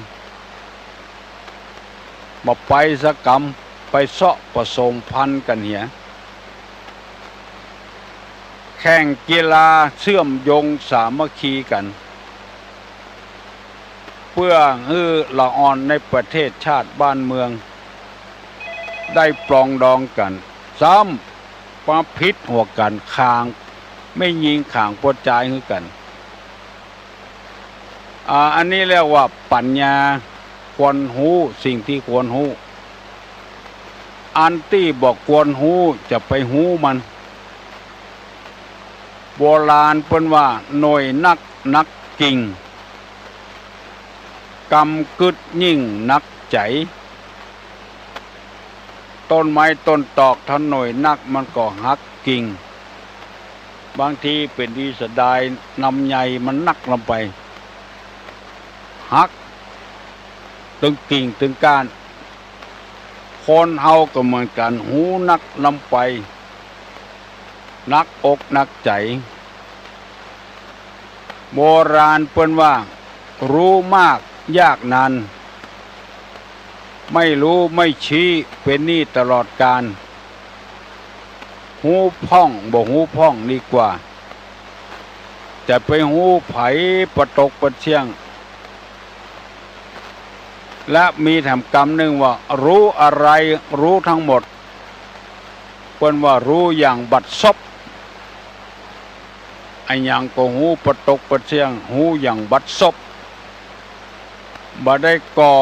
บ่ไปสักกำ ไปเซาะผสมพันธุ์กั๋นเหีย แข่งกีฬาเชื่อมโยงสามัคคีกั๋น เปื้อหื้อละอ่อนในประเทศชาติบ้านเมือง ได้ปรองดองกั๋น ซ้ำมาผิดหัวกั๋น ขางแม่ญิงขางป้อจายหื้อกั๋น อ่า อันนี้เรียกว่าปั๋ญญา ควรฮู้สิ่งตี้ควรฮู้ อันตี้บ่ควรฮู้จะไปฮู้มัน โบราณเปิ้นว่า หน่วยนักหนักกิ่ง กำกึ๊ดยิ่งหนักใจ๋ ต้นไม้ต้นตอกถ้าหน่วยนักมันก็หักกิ่ง บางทีเป๋นดีเสียดาย นำใยมันนักลำไป หักตึงกิ่งตึงก้าน คนเฮาก็เหมือนกั๋น ฮู้นักลำไป หนักอกหนักใจ๋ โบราณเปิ้นว่า รู้มากยากนาน ไม่รู้ไม่ชี้ เป๋นหนี้ตลอดกาล ฮู้พ่องบ่ฮู้พ่องดีกว่า จะไปฮู้ใผปะตกปะเสี้ยง และมีแถมกำนึ่งว่า รู้อะไรรู้ทั้งหมด เปิ้นว่ารู้อย่างบัดซบ อะหยังก็ฮู้ปะตกปะเสี้ยง ฮู้อย่างบัดซบ บ่ได้ก่อ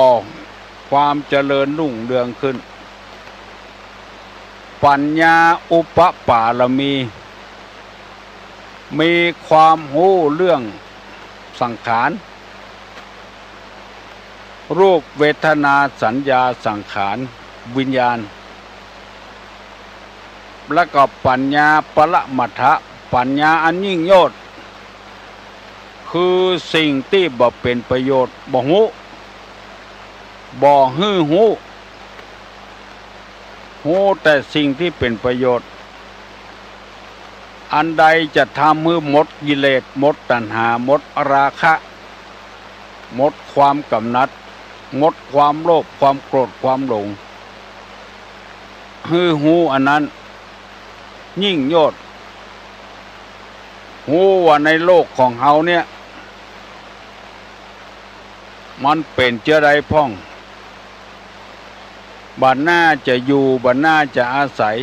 ความเจริญรุ่งเรืองขึ้น ปั๋ญญาอุปปารมี มีความฮู้เรื่องสังขาร รูป เวทนา สัญญา สังขาร วิญญาณ แล้วก็ปั๋ญญาปรมัตถะ ปั๋ญญาอันยิ่งยอด คือสิ่งตี้บ่เป๋นประโยชน์ บ่ฮู้ บ่หื้อฮู้ ฮู้แต่สิ่งตี้เป๋นประโยชน์ อันใดจะทำหื้อหมดกิเลส หมดตัณหา หมดราคะ หมดความกำหนัด หมดความโลภ ความโกรธ ความหลง หื้อฮู้อันนั้น ยิ่งยอด ฮู้ว่าในโลกของเฮาเนี่ย มันเป๋นเจ้าใดพ่อง บ่หน้าจะอยู่ บ่หน้าจะอาศัย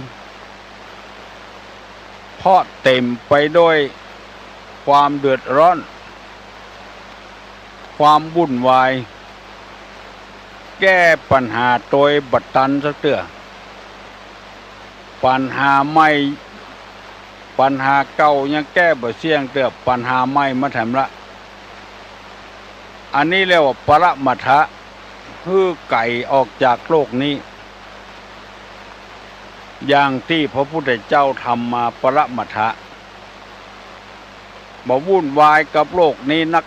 เพราะเต๋มไปด้วยความเดือดร้อน ความวุ่นวาย แก้ปัญหาโตยบ่ตันสักเตื้อ ปัญหาใหม่ ปัญหาเก่ายังแก้บ่เสี้ยงเตื้อ ปัญหาใหม่มาแถมละ อันนี้เรียกว่าปรมัตถะ หื้อไก๋ออกจากโลกนี้ อย่างตี้พระพุทธเจ้าทำมา ปรมัตถะ บ่วุ่นวายกับโลกนี้นัก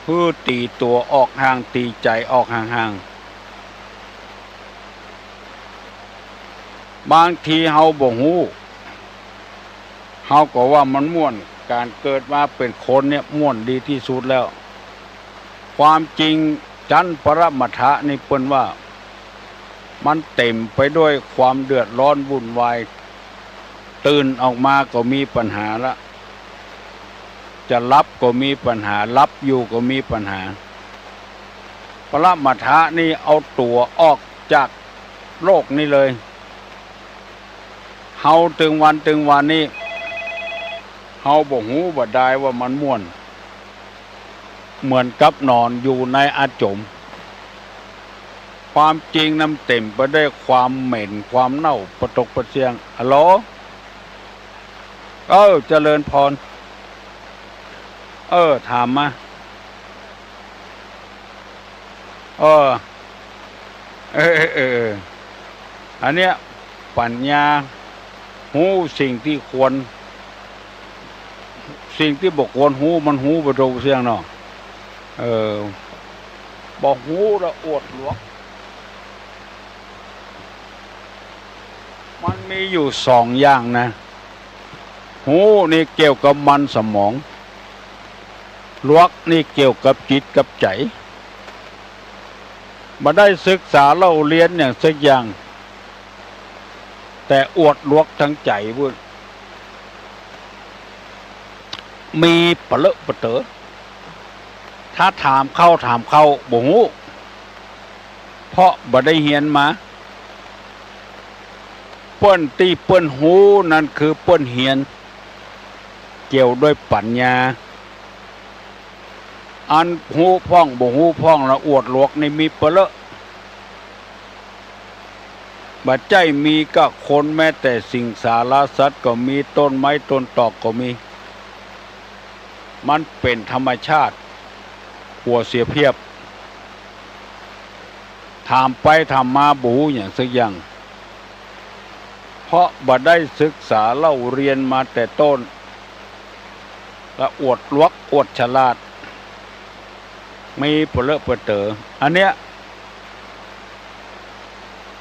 หื้อตี๋ตั๋วออกห่าง ตี๋ใจ๋ออกห่างๆ บางทีเฮาบ่ฮู้ เฮาก็ว่ามันม่วน ก๋านเกิดมาเป๋นคนเนี่ยม่วนดีตี้สุดแล้ว ความจริงจั้นปรมัตถะนี่เปิ้นว่า มันเต๋มไปด้วยความเดือดร้อนวุ่นวาย ตื่นออกมาก็มีปัญหาละ จะหลับก็มีปัญหา หลับอยู่ก็มีปัญหา ปรมัตถะนี่เอาตั๋วออกจากโลกนี้เลย เฮาตึงวันตึงวันนี้ เฮาบ่ฮู้บ่ดายว่ามันม่วน เหมือนกับหนอนอยู่ในอาจม ความจริงนั้นเต๋มไปด้วยความเหม็น ความเน่า ปะตกปะเสี้ยง ฮัลโหล เออ เจริญพร เออ ถามมา เออ เออ เออ เออ อันเนี้ย ปั๋ญญา ฮู้สิ่งตี้ควร สิ่งตี้บ่ควรฮู้ มันฮู้ปะตกปะเสี้ยงเนาะ เออ บ่ฮู้ละอวดหลวก มันมีอยู่สองอย่างนะ ฮู้นี่เกี่ยวกับมันสมอง หลวกนี่เกี่ยวกับจิตกับใจ๋ บ่ได้ศึกษาเล่าเรียนหยังสักอย่าง แต่อวดหลวกตางใจ๋ปุ้น มีปะเลอะปะเต๋อ ถ้าถามเข้าถามเข้าบ่ฮู้ เพราะบ่ได้เฮียนมา เปิ้นตี้เปิ้นฮู้นั้นคือเปิ้นเฮียน เกี่ยวด้วยปั๋ญญา อันฮู้พ่องบ่ฮู้พ่องละอวดหลวกนี่มีเป๋อะเลอะ บ่ใจ้มีก้าคน แม้แต่สิงสารสัตว์ก็มี ต้นไม้ต้นตอกก็มี มันเป๋นธรรมชาติ กั๋วเสียเปรียบ ถามไปถามมาบ่ฮู้หยังสักอย่าง เพราะบ่ได้ศึกษาเล่าเรียนมาแต่ต้น ละอวดหลวกอวดฉลาด มีเป๋อะเลอะเป๋อะเต๋อ อันเนี้ย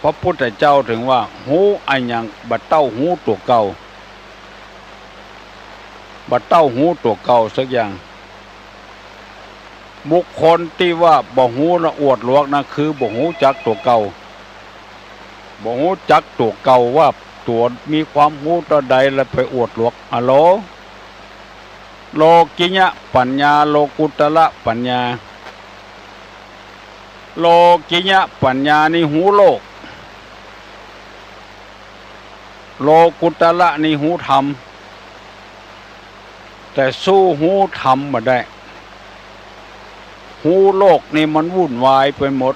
พระพุทธเจ้าเถิงว่า ฮู้อะหยังบ่เต้าฮู้ตั๋วเก่า บ่เต้าฮู้ตั๋วเก่าสักอย่าง บุคคลตี้ว่าบ่ฮู้ละอวดหลวกนะ คือบ่ฮู้จักตั๋วเก่า บ่ฮู้จักตั๋วเก่าว่าตั๋วมีความฮู้เต้าใด แล้วไปอวดหลวก อะโหล โลกิยะปัญญา โลกุตตระปัญญา โลกิยะปัญญานี่ฮู้โลก โลกุตตระนี่ฮู้ธรรม แต่สู้ฮู้ธรรมบ่ได้ ฮู้โลกนี่มันวุ่นวายไปหมด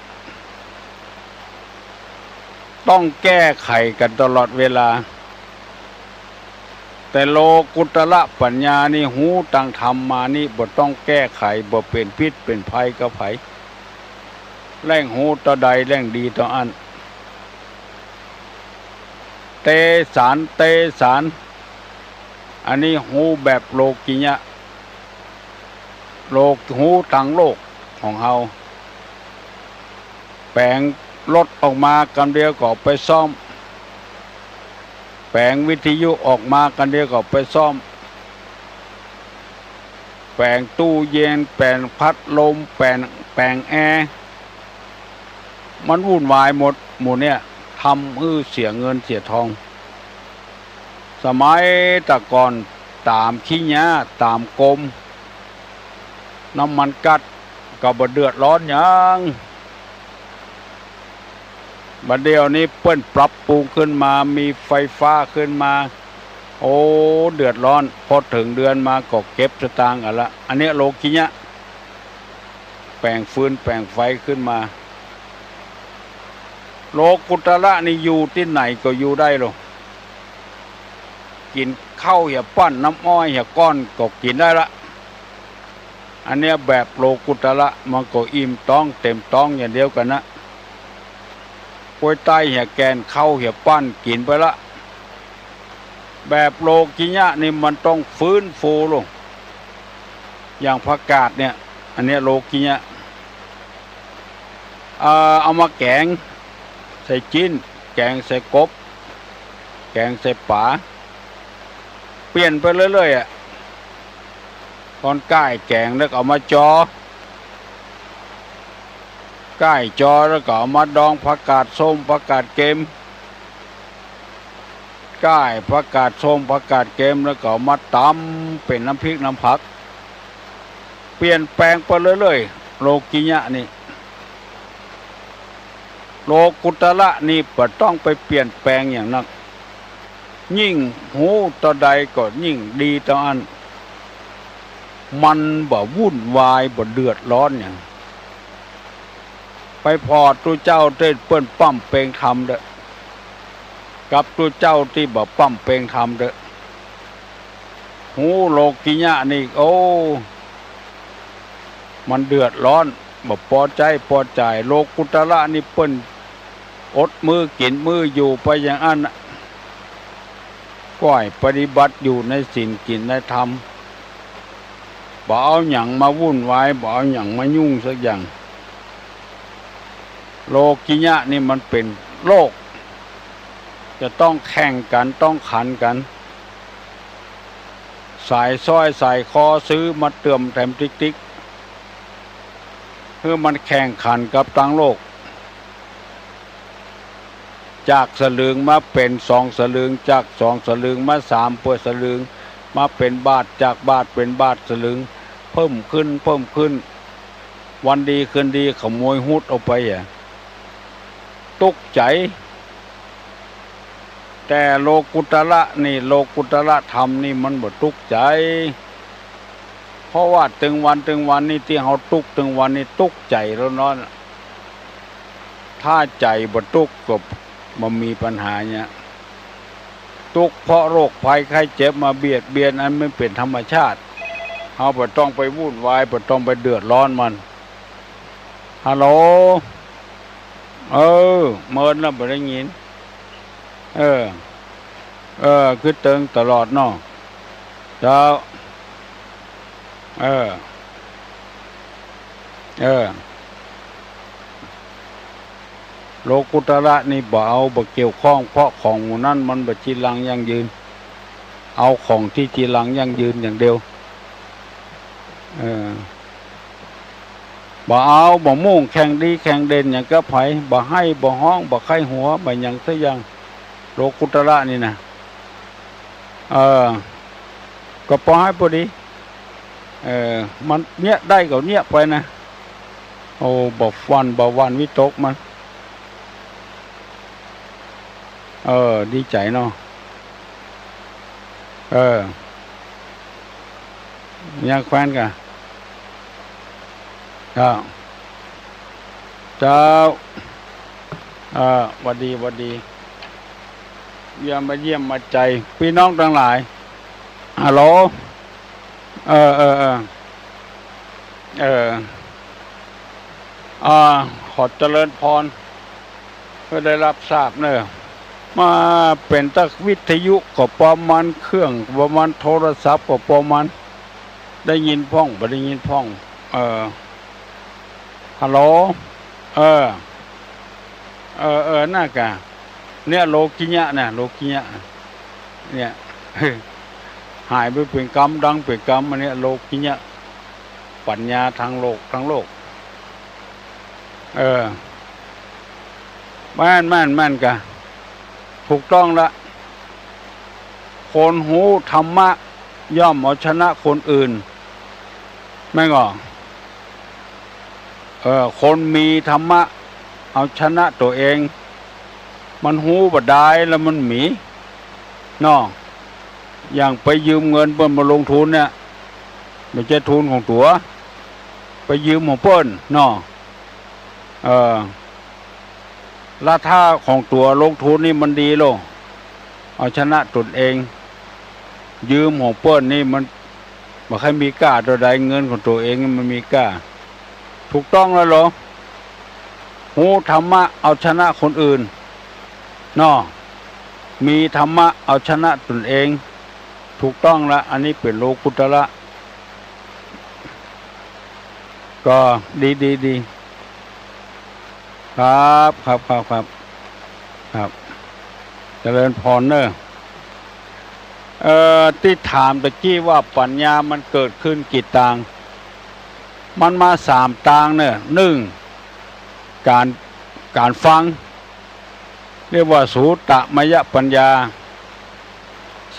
ต้องแก้ไขกั๋นตลอดเวลา แต่โลกุตตระปัญญานี่ฮู้ตังธรรมมานี่บ่ต้องแก้ไข บ่เป๋นพิษเป๋นภัยกับใผ แล่งฮู้เต้าใดแล่งดีเต้าอั้น เตสาน เตสาน อันนี้ฮู้แบบโลกิยะ โลก ฮู้ตังโลกของเฮา แป๋งรถออกมากั๋นเดียวก็ไปซ่อม แป๋งวิทยุออกมากั๋นเดียวก็ไปซ่อม แป๋งตู้เย็น แป๋งพัดลม แป๋ง แป๋งแอร์ มันวุ่นวายหมด หมู่เนี่ย ทำหื้อเสียเงินเสียทอง สมัยแต่ก่อนต๋ามขี้หญ้า ต๋ามกรม น้ำมันก๊าซก็บ่เดือดร้อนหยัง บ่าเดี่ยวนี้เปิ้นปรับปรุงขึ้นมา มีไฟฟ้าขึ้นมา โอ้ เดือดร้อน พอเถิงเดือนมาก็เก็บสตางค์กั๋นละ อันเนี้ยโลกิยะ แป๋งฟืนแป๋งไฟขึ้นมา โลกุตตระนี่อยู่ตี้ไหนก็อยู่ได้โล กิ๋นข้าวเหียปั้น น้ำอ้อยเหียก้อนก็กิ๋นได้ละ อันเนี้ยแบบโลกุตตระ มันก็อิ่มต๊องเต๋มต๊องอย่างเดียวกั๋นนะ ก๊วยไต้เหียแกน ข้าวเหียปั้นกิ๋นไปละ แบบโลกิยะนี่มันต้องฟื้นฟูโล อย่างผักกาดเนี่ย อันเนี้ยโลกิยะ เอ่อ เอามาแก๋งใส่จิ๊น แก๋งใส่กบ แก๋งใส่ป๋า เปลี่ยนไปเรื่อยๆ อะ ตอนก้ายแก๋งแล้วก็เอามาจอ ก้ายจอแล้วก็เอามาดอง ผักกาดส้ม ผักกาดเกม ก้ายผักกาดส้ม ผักกาดเกม แล้วก็เอามาต๋ำเป๋นน้ำพริกน้ำผัก เปลี่ยนแป๋งไปเรื่อยๆ โลกิยะนี่ โลกุตตระนี่บ่ต้องไปเปลี่ยนแป๋งอย่างนัก ยิ่งฮู้เต้าใดก็ยิ่งดีเต้าอั้น มันบ่วุ่นวาย บ่เดือดร้อนหยัง ไปผ่อตุ๊เจ้าตี้เปิ้นปล้ำเพลงธรรมเต๊อะ กับตุ๊เจ้าตี้บ่ปล้ำเพลงธรรมเต๊อะ ฮู้โลกิยะนี่ โอ้ มันเดือดร้อน บ่ปอใจ๊ปอจ่าย โลกุตตระนี่เปิ้นอดมื้อกิ๋นมื้ออยู่ไปอย่างอั้นน่ะ ก้อยปฏิบัติอยู่ในศีลกิ๋นในธรรม บ่เอาหยังมาวุ่นวาย บ่เอาหยังมายุ่งสักอย่าง โลกิยะนี่มันเป๋นโลก จะต้องแข่งกั๋น ต้องขันกั๋น สายสร้อยสายคอซื้อมาเติมแถมติ๊กๆ หื้อมันแข่งขันกับตังโลก จากสลึงมาเป๋นสองสลึง จากสองสลึงมาสามเปื้อสลึง มาเป๋นบาท จากบาทเป๋นบาทสลึง เพิ่มขึ้น เพิ่มขึ้น วันดีคืนดีขโมยฮุดเอาไปอะ ตุ๊กข์ใจ๋ แต่โลกุตตระนี่ โลกุตตระธรรมนี่มันบ่ตุ๊กข์ใจ๋ เพราะว่าตึงวันตึงวันนี่ตี้เฮาตุ๊กข์ตึงวันนี่ตุ๊กข์ใจ๋ล้วนๆ ถ้าใจ๋บ่ตุ๊กข์ก็บ่มีปัญหาเนี่ย ตุ๊กข์เพราะโรคภัยไข้เจ็บมาเบียดเบียน อันมันเป๋นธรรมชาติ เฮาบ่ต้องไปวุ่นวาย บ่ต้องไปเดือดร้อนมัน ฮัลโหล เออ เมินแล้วบ่ได้ยิน เออ เออ คือตึงตลอดเนาะ เจ้า เออ เออ โลกุตระนี่บ่เอา บ่เกี่ยวข้อง เพราะของหมู่นั้นมันบ่จีรังยั่งยืน เอาของตี้จีรังยั่งยืนอย่างเดียว เออ บ่เอา บ่มุ่งแข่งดีแข่งเด่นหยังกับใผ บ่ไห้ บ่ฮ้อง บ่ใค่หัว บ่หยังสักอย่าง โลกุตระนี่นะ เออ ก็ปอให้ปอดี เออ มันเยียะได้ก็เยียะไปนะ โอ้ บ่หวั่น บ่หวั่นวิตกมัน เออ ดีใจ๋เนาะ เออ ยังแคว้นกะ เจ้า เจ้า เออ หวัดดี หวัดดี เยี่ยมมาเยี่ยมมาใจ๋ ปี้น้องตังหลาย ฮัลโหล เออ เออ เออ เออ อ่า ขอเจริญพร เพื่อได้รับทราบเนอะ มาเป๋นตังวิทยุก็ปอมัน เครื่องปอมัน โทรศัพท์ก็ปอมัน ได้ยินพ่อง บ่ได้ยินพ่อง เออ ฮัลโหล เออ เออ เออ นั่นกะ เนี่ย โลกิยะนะ โลกิยะ เนี่ย หายไปเป๋นกำ ดังเป๋นกำ อันเนี้ย โลกิยะ ปัญญาตางโลก ตางโลก เออ แม่น แม่น แม่นกะ ถูกต้องละ คนฮู้ธรรมะย่อมเอาชนะคนอื่น แม่นก่อ เออ คนมีธรรมะเอาชนะตั๋วเอง มันฮู้บ่ดายแล้วมันมี เนาะ อย่างไปยืมเงินเปิ้นมาลงทุนเนี่ย บ่ใจ้ทุนของตั๋ว ไปยืมของเปิ้น เนาะ เออ แล้วถ้าของตั๋วลงทุนนี่มันดีโล เอาชนะตนเอง ยืมของเปิ้นนี่มันบ่ใค่มีก้าเต้าใด เงินของตั๋วเองนี่มันมีก้า ถูกต้องแล้วโล ฮู้ธรรมะเอาชนะคนอื่น เนาะ มีธรรมะเอาชนะตนเอง ถูกต้องละ อันนี้เป๋นโลกุตระ ก็ดี ดี ดี ครับ ครับ ครับ ครับ ครับ เจริญพรเนอะ เอ่อ ตี้ถามตะกี้ว่าปัญญามันเกิดขึ้นกี่ตาง มันมาสามตางเนอะ นึ่ง ก๋าน ก๋านฟัง เรียกว่าสูตมยปัญญา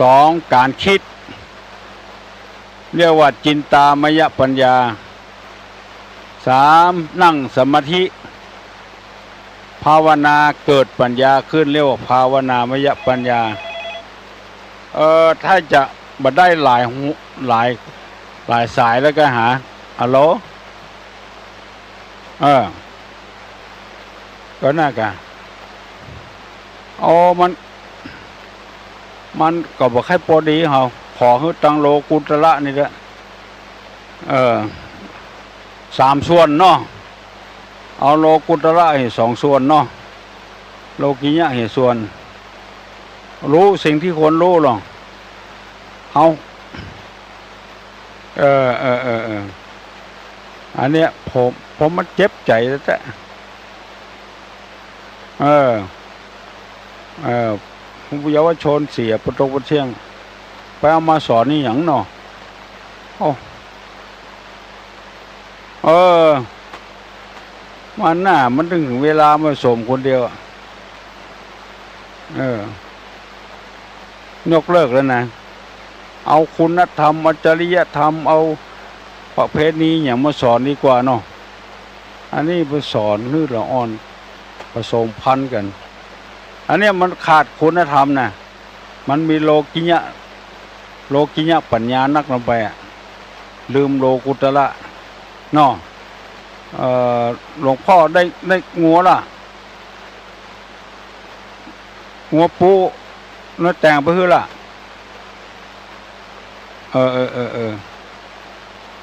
สอง ก๋านกึ๊ด เรียกว่าจินตามยปัญญา สาม นั่งสมาธิ ภาวนาเกิดปัญญาขึ้น เรียกว่าภาวนามยปัญญา เออ ถ้าจะบ่ได้หลายหู หลาย หลายสายแล้วก็หา ฮัลโหล เออ ก็นั่นกะ โอ้ มัน มันก็บ่ใค่ปอดีเฮา ขอหื้อตังโลกุตระนี่แหละ เออ สามส่วนเนาะ เอาโลกุตระหื้อสองส่วนเนาะ โลกิยะหื้อส่วน ฮู้สิ่งตี้ควรฮู้ลอ เอา เออ เออ เออ เออ อันเนี้ยผม ผมมันเจ็บใจ๋แต๊ๆ เออ เออ เยาวชนเสียปะตกปะเที่ยง ไปเอามาสอนนี่หยังเนาะ โอ้ เออ มันน่ะ มันเถิงเวลามาสมคนเดียวอะ เออ ยกเลิกแล้วนะ เอาคุณธรรม เอาจริยธรรม เอาประเพณีหยังมาสอนดีกว่าเนาะ อันนี้ไปสอนหื้อละอ่อน ผสมพันธุ์กั๋น อันเนี้ยมันขาดคุณธรรมนะ มันมีโลกิยะ โลกิยะปัญญานักลงไปอะ ลืมโลกุตระเนาะ เอ่อ หลวงพ่อได้ ได้งัวละ งัวปูเนาะ แต่งไปหื้อละ เออ เออ เออ เออ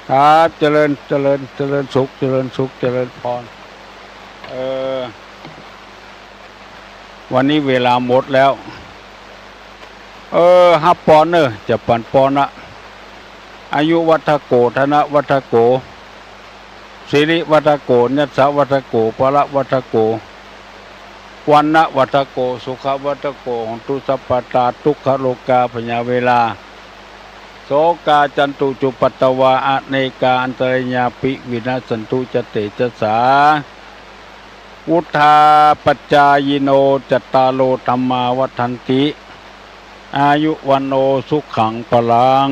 ครับ เจริญ เจริญ เจริญสุข เจริญสุข เจริญพร เออ วันนี้เวลาหมดแล้ว เออ ฮับปอนเน่อ จะปันปอนนะ อายุวัฑโก ธนวัฑโก สิริวัฑโก ยศวัฑโก พละวัฑโก วรรณวัฑโก สุขวัฑโก โหนตุสัพพะตา ทุกขโรคาพยาเวรา โสกาจันตุจุปัตตวา อเนกาอันตรายาปิ วินัสสันตุ จะเตจะสา วุฑฒาปจายิโน จัตตาโร ธัมมา วัฑฒันติ อายุ วัณโณ สุขัง พลัง